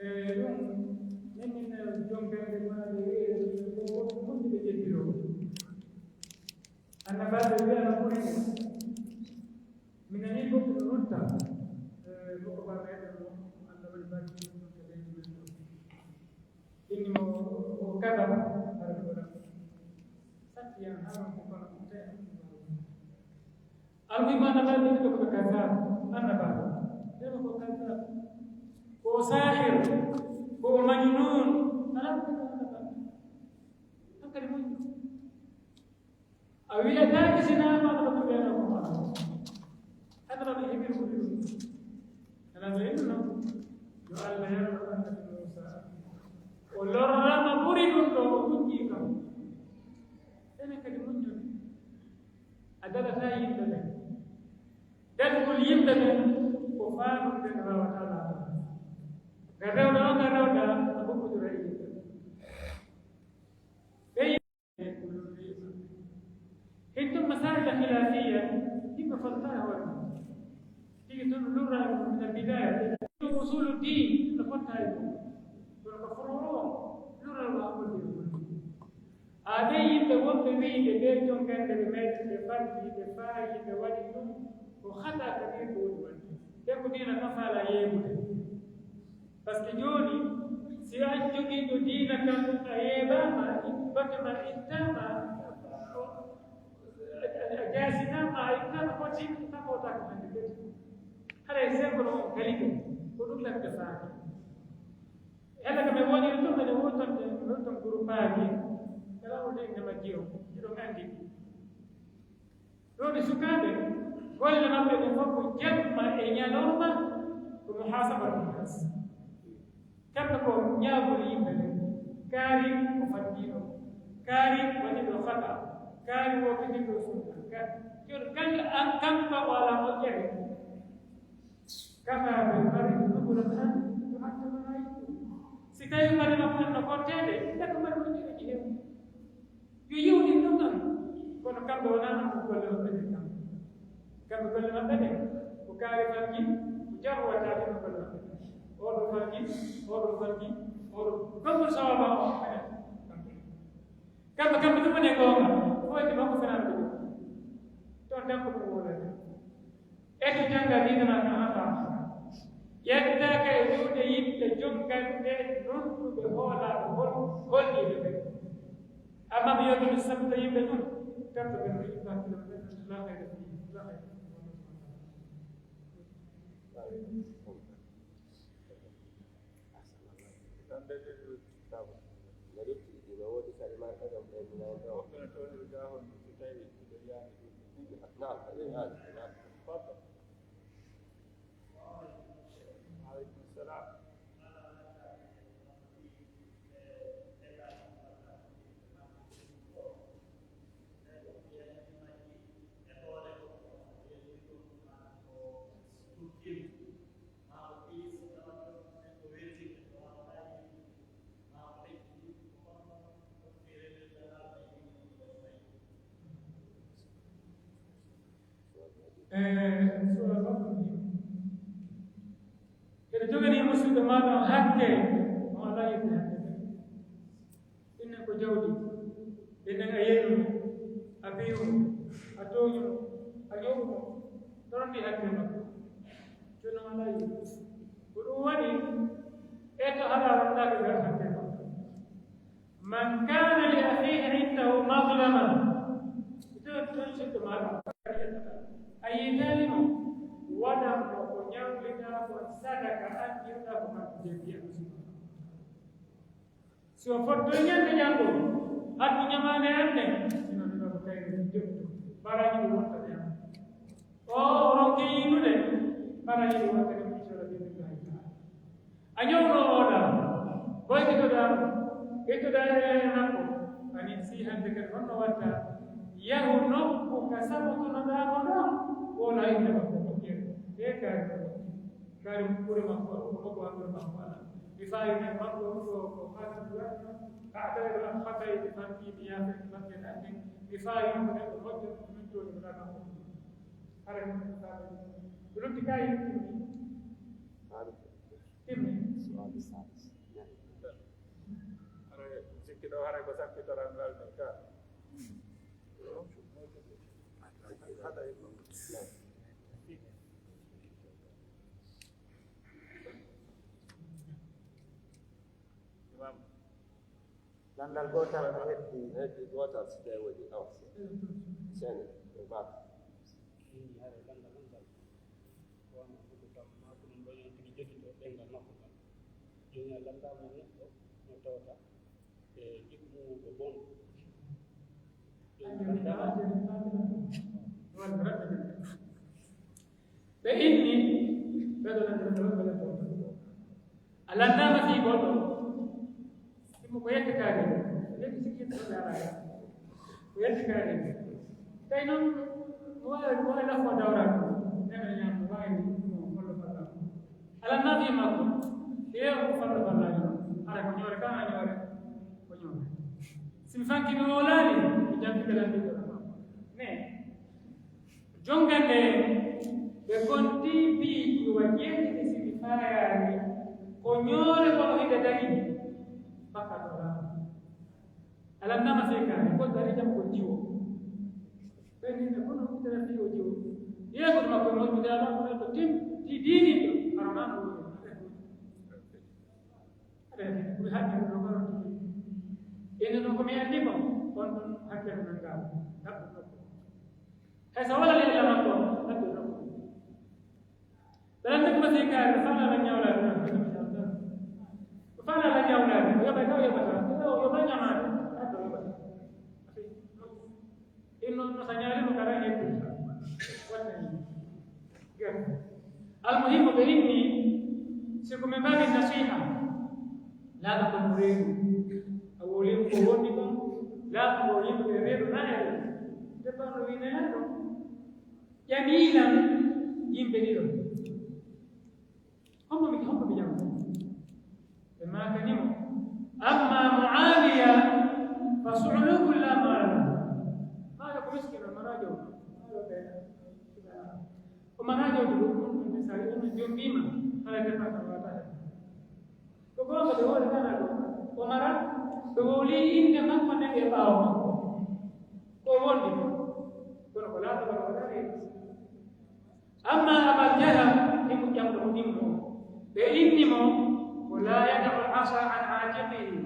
E ɗum, min, min, eh, jonkanɓe ma ɓe wi'e, ko, ko, ko honɗi ɓe ƴetti ɗo? Annabaaɓe wi'ano ɓuri ɗum. Mi nanii goɗɗo no nodda, eh, ko ko ba meɗen mo, Allah waɗi barke mum ka leydi men ɗo. Inni mo, o kadaba, hara ko waɗa. Satti yan haram ko kono ko tawi am ko bawo. Alwi mana ba ni ko kaza, annaba. Dema ko kaza. Ko sahir, ko majnun. Ala ko annaba. Hankali mun. A wi'ataake si naamaama ko ɓe ɓeynoo ko maako. Hannde ɗoo ɓe heɓiri ko ɗum. Alaa ɓe innuno yo Allah yarno Annabi Muusaa. O lorrama ɓuri ɗum ɗo o huccii kam. Enen kadi muññude. A dalataa yimɓe ɓen. Dalgol yimɓe ɓen ko faandude ɓe no waawataa laataade. Ngal rewɗaa o, ngal rewɗaa a huɓɓodira e yimɓe ɓen. Ɓe Hintum masaila khilafiya, himɓe fotataa e hoore mum. Tigi tun lurra e mum min al bidaya. Ɗum usulu din no fotta e mum. Kono ko furu o, lurra ko hakkorde e mum. A Wiide ɓe jongannde ɓe meeɗi, ɓe fanti, ɓe faayi, ɓe waɗi ɗum, ko hata kabir ko woni waɗde. Ɓe ko diina kan faalaa yeebude. Parce que jooni, si an jogiiɗo diina kan ɗum a yeebaama, batte ma ittaama, a, a, a jaasinaama, a ittaama, ko tiiɗi, tan ko wota ko hannde kadi. Haray sembro on kaliɓe, ko ɗum lamɓe faami. Hela ko ɓe woni ɗum, ɓe wurtonde, wurton groupaaji, kala wonde inde majji on, hiɗon anndi. Ɗoo ɓe sukaaɓe, golle maɓɓe ɗen fof ko jamma e ñalawma, ko muhasabatu nnas. Kamɓe ko ñaagol yimɓe ɓen. Kaari ko fanndiiɗo. Kaari waɗiiɗo khata. Kaari wookidiiɗo sunna. Ka-, jooni kala an kanko wala moƴƴere. Kafaa bil mar'i nubulan an yu'attama aybuhu. Si tawii mari makko en no fotteede, neɗɗo mari moƴƴereeji heewi. Yo yewtin ɗum ɗon. Kono kamɓe wonaa ɗum ko golle maɓɓe ɗen kamɓe. Kamɓe golle maɓɓe ɗen, ko kaari fangi, ko jarwa taade no golle maɓɓe ɗen. Oo ɗoo fangi, oo ɗoo fangi, oo ɗoo. Kamɓe sawaba o, kamɓe. Kamɓe, kamɓe ɗum woni e goonga. Ko waɗi makko fenaa ɗum. Ɗon tan ko ɗum wonata. E to jannga diina maa kan haa faamu. Yettaaka e juuɗe yimɓe jongande nonɗuɓe hoolaaɓe hol-, holliiɓe ɓe. Amma mi yewtino sabuta yimɓe ɗum, perte ɓe no yiɗi faa kilometre, la khayra fii, la khayra fii. Tan de, de, de, tabu. No lutti ɗi, no woodi kadi ma ɗon ɓe mi nan ɗon. Woɓɓe no tawni ko jahon, so tawi ɓe yaani ɗum. Naam, aɗa yaani, naam. Fadda. Wa aleykum salaam. Eh, suura makko ni. Hiɗa joganii musidɗo maaɗa on hakke, on alaa yiɗde hakke. Innen ko jawdi, innen a yeenu mo, a biyu mo, a tooñu mo, a ñowu mo, torondii hakke makko. Jooni on alaa yiɗde. Ko ɗum waɗi, e to alaa wonɗaa ko nder hakke makko. Man kana li akhihi indahu mazlama. Ɗon, ɗon sikko maɗa. A yiɗani mo, waɗan mo ko ñawliɗaa kon sadaka, an jiɗɗaa ko kanko jeeya. Si o fottoy ñande janngo, addu ñamaande an nden, ino ɗiɗo ko kayre jottu, baraji ɗi wonta ɓe an. O, o ronke yiinude, baraji ɗi wonta ɓe, inchallah, bi idnillahi taala. A ñowno o ɗa, boykitoɗaa mo, ɓeytoɗaa e leñol makko, anin si hannde kadi honno watta? Yahu nokku ka sabotonoɗaa mo ɗon, wona innde makko moƴƴere, e kaari ko moƴƴi. Kaari ɓure makko, ko makko an ɓure makko alaa. Mi faayi men makko, ko, ko hakkille waɗi non, ka adare ɗo am hakkay, mi fanti, mi yaafe, mi fanti, mi anndi, mi faayi on ko neɗɗo moƴƴo, min tooni ko ɗaɗa ko. Hara min ko faayi. Ko lutti kayi, timmi. Timmi. Su'aalu saadis. Haray sikki ɗo, haray ko sakkitoral ngal min ka. Imam. Lanndal gootal ko heddi. Heddi gootal, si tawii waɗi aw. Sene, e baaba. Indi hare lanndal on ngal. Ko wano huɗo kam maa ko ɗum ɗon en tigi jogito ɗemngal makko ngal. Jooni a lanndaama neɗɗo mo tawata e jikku mum ko bon. Jooni a lanndaama. Ɓe inni, ɓe ɗo nande ɓe ɗo nande. A lannaama fii goɗɗo. Ɗum ko yette kaari. Yette sigi yette ko daara. Ko yette kaari. Tawi noon, mo waawi, mo waawi lafo dawra. Nena ñaam, mo waawi mo hollo falla. A lannaama fii makko. Yeewa ko fallo falla. Hara ko ñoore, ka ñoore. Ko ñoore. Si mi fanki mi wowlaali, mi jampi ɓe lanndi ɗo. Mais, Jongande ɓe kontii piiji wa jeetati si mi faayaani, ko ñoore kono hiɗa dañi bakkat o laamu. Alan nama sey kaari, goɗɗo ari jam ko jiwo. Ɓen ni ɓe kono ittata fii o jiwo. Yeeso makko e moƴƴude Alla ko neɗɗo tim, ti diiniiɗo, Aramaano woni. Aɗa andi, ko mi hakkilde ɗo karotti. Inde ɗon ko mi anndi kon, on ɗon hakkilde nan ngal. Daɗɗo nokku. Hay so wala leɗɗa makko, daɗɗo nokku. Ɓe lanndii ko sey kaari, ko faala la ñawlaade non, ko faala la ñawlaade, ko yoɓa, ko yoɓata, ko yoɓa ñamaade, ko yoɓata. Inno no sa ñaali mo kara heddi. Wonde gerte. Almuhimmu ɓe inni, si ko min mbaawi nasiha, laata ko mo reedu. A wowli ko wondi kon, laata ko yimɓe reedu na e. Nde bano wi ne ɗon. Ƴami lan yimɓe ɗiɗo. Hombo mi, hombo mi ƴama? Ɓe maakani mo, "Amma Muawiya fa su'lukun la mala lahu." Maayo ko miskino, maraajo. Maayo ɓe. O maraajo ɗum, ɗum, ɗum, misali, ɗum jombiima, hara defa ka wata. Ko goonga ɓe woni nana ɗo. O mara, ɓe wowli innde makko nden e ɓaawo makko. Ko wondi ɗum. Kono ko laata wala wala reedu. Amma Abal Jaham, himo ƴamɗo mo ɗimmo. Ɓe inni mo, ko la yada'u al-asa an atiqihi.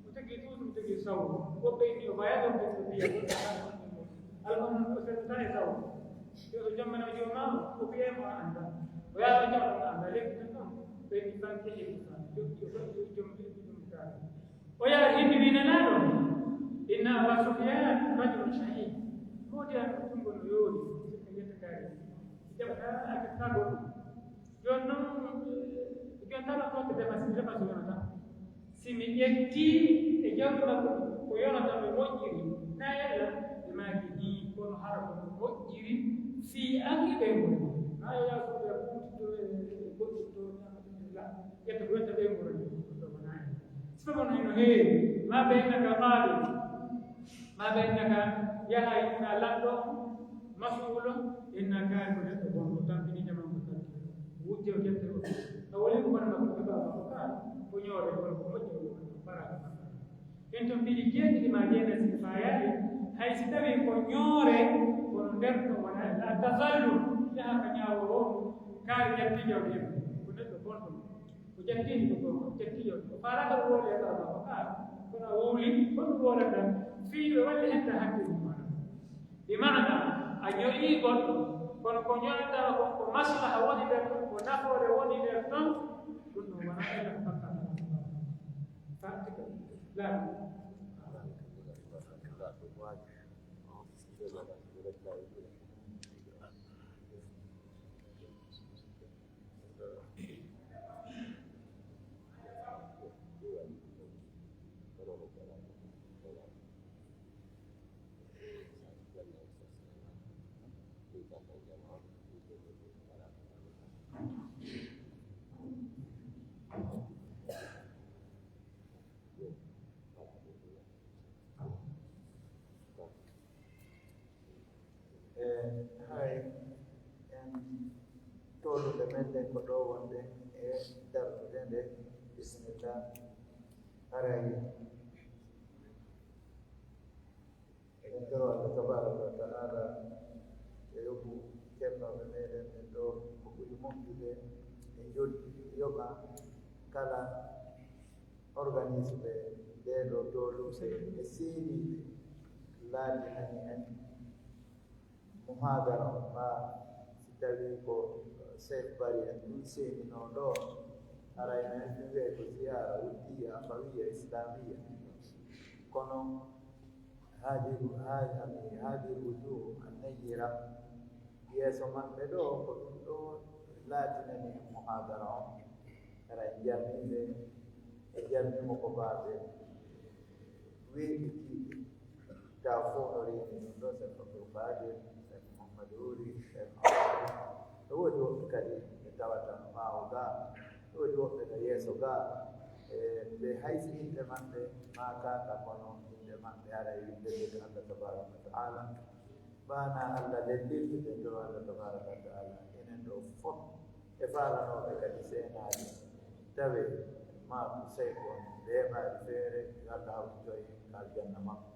O tagi tuutu, o tagi sawo. Woɓɓe inni o bayado, woɓɓe inni o biya. Almahum, o sennata e sawo. Yo o jommana o jooma, o biya mo a annda. O yaha o jooma mo a annda. Lekki tan non, ɓe inni fanke e musa. Jokki o jokki o jommi e jommi kaari. O yaha himɓe wi Nelaaɗo, inna Aba Sufyaan rajulun shahiih. Woodi an ɗo tungo no yoori, sikka yetta kaari. Jaɓata ake tago ɗum. Jooni non, jooni tan ko ɓe defasi, defasi yonata. Si mi ƴetti e jawdi makko ko yonata no moƴƴiri, na yalla ɓe maaki nii kono hara ko no moƴƴiri fii an e ɓen woni. Na yo yaa suudu e kuutito e goɗɗito ñaamata e la. Ƴetta ko wetta ɓe ngorani ɗo ko nayi. Sifa mon hino heewi. Ma baynaka qaadi, ma baynaka yaha yimɓe lanɗo, masuulo, inna kaari ko neɗɗo bonɗo, tampini jaman ko tati. Wujje o ƴette o. A woni ko wona makko, ɓe baba ko kaari, ko ñoore, kono ko moƴƴi o woni, baraka. Ɗen ton piiji jeeɗiɗi ma jeenayi si faayaali, hay si tawii ko ñoore, kono nder ɗon wona la tazallu, yaha ka ñaawo o, kaari ƴatti jawdi en, ko neɗɗo bonɗo. O ƴattiindi ko goonga, o ƴatti yo, o faalaaka o wowli e ɓaawo makko, kaa, kono a wowli, ko ɗum wowlata, fii yo waɗde henta hakkille mum. Bi maana, a ñoyii goɗɗo, kono ko ñoyataa kon, ko maslaha woni nder ton, ko nafoore woni nder ton, ɗum ɗon wonaa illa ko bakkataa. Fatika, laabi. E hay en toolude men ɗen ko ɗo wonɗen e dartude nde, bisimilla. Haray en toro Allah tabaraka wa ta'ala e yoɓu keɓnooɓe meɗen ɓen ɗo ko ɓuri moƴƴude e joddi yoɓa kala organise ɓe ɗee ɗoo dooluuɓe e seeniiɓe laatinani en muhaadara on, maa si tawii ko Seek Bari en ɗum seeninoo ɗoo, haray no en ɗum wi'ay ko ziyaara wuddiya, akhawiyya, islaamiyya. Kono haadi, haadi, haadi wujuuhu an-nayyira, yeeso maɓɓe ɗoo, ko ɗum ɗoo laatinani en muhaadara on. Hara en jarnii ɓe, en jarnii mo ko baaɓe weeɓitiiɓe. Taw fof no reeni ɗum ɗoo, Seek Abdul Qadir, Seek Muhammad Wuri, Seek Abdul. No woodi woɓɓe kadi ɓe tawata no ɓaawo gaa. No woodi woɓɓe no yeeso gaa. E ɓe hay si innde maɓɓe maakaaka, kono innde maɓɓe haray winndeteeɗo Allah tabaraka wa ta'ala. Maanaa Allah lellirde ɓe to Allah tabaraka wa ta'ala. Enen ɗoo fof e faalanooɓe kadi seenaade tawee Maa ko sey ko on leeɓaali feere, yo Alla hawtito en ka aljanna makko.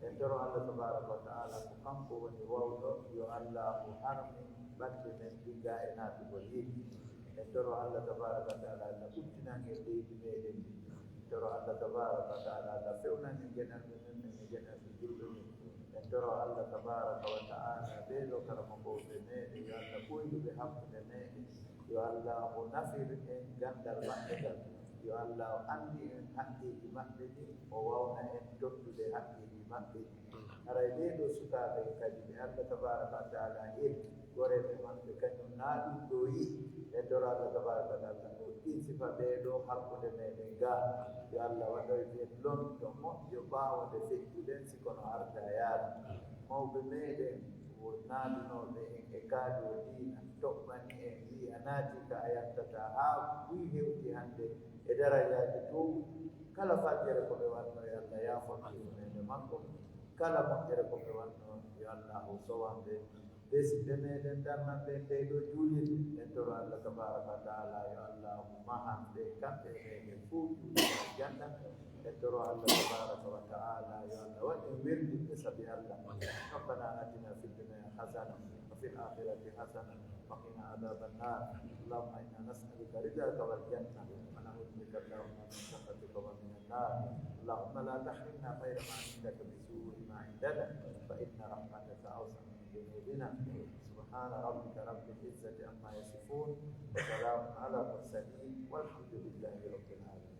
En toro Alla tabaaraka wa ta'ala, ko kanko woni wawɗo, yo Alla o harmin ɓalli men ɗin ga e naatugol yiite. En toro Alla tabaaraka wa ta'ala, Alla ɓuttinan en leydi meɗen ndi. En toro Alla tabaaraka wa ta'ala, Alla fewnan en geɗalɓe men, men e geɗalɓe julɓe men. En toro Alla tabaaraka wa ta'ala, ɓee ɗoo karamokooɓe meɗen, yo Alla ɓoydu ɓe hakkunde meɗen. Yo Alla o nafir en ganndal maɓɓe ngal. Yo Alla o anndi en haqqeeji maɓɓe ɗin, o wawna en tottude haqqeeji maɓɓe ɗin. Haray ɓee ɗoo sukaaɓe kadi ɓe Alla tabaaraka wa ta'ala iri, goreeɓe maɓɓe kañum naa ɗum ɗoo yi'i. En toro Alla tabaaraka wa ta'ala o ɗin sifa ɓee ɗoo hakkunde meɗen ga. Yo Alla waɗoy ɓe lonto moƴƴo ɓaawo nde feƴƴuɗen si kono arta yaara. Mawɓe meɗen wo naadunooɓe en e kaadoo diina, toɓɓani en, wi'i a naati ka a yaltataa, haa buy hewti hannde e darajaaji towɗi. Kala fajjere ko ɓe wannoo, yo Alla yaafan ɓe yurmeende makko. Kala moƴƴere ko ɓe wannoo, yo Alla o sowan ɓe. Ɓe siɓɓe meɗen darnan ɓe ɓee ɗoo juulirde, en toro Alla tabaaraka wa ta'ala, yo Alla mahan ɓe kamɓe e meɗen fow juulirde aljanna. En toro Alla tabaaraka wa ta'ala, yo Alla waɗ en weldiiɓe sabi Alla. ربنا آتنا في الدنيا حسنة وفي الآخرة حسنة وقنا عذاب النار. اللهم إنا نسألك رضاك والجنة ونعوذ بك اللهم من سخطك ومن النار. اللهم لا تحرمنا خير ما عندك بسوء ما عندنا، فإن رحمتك أوسع من ذنوبنا. سبحان ربك رب العزة عما يصفون، وسلام على المرسلين، والحمد لله رب العالمين.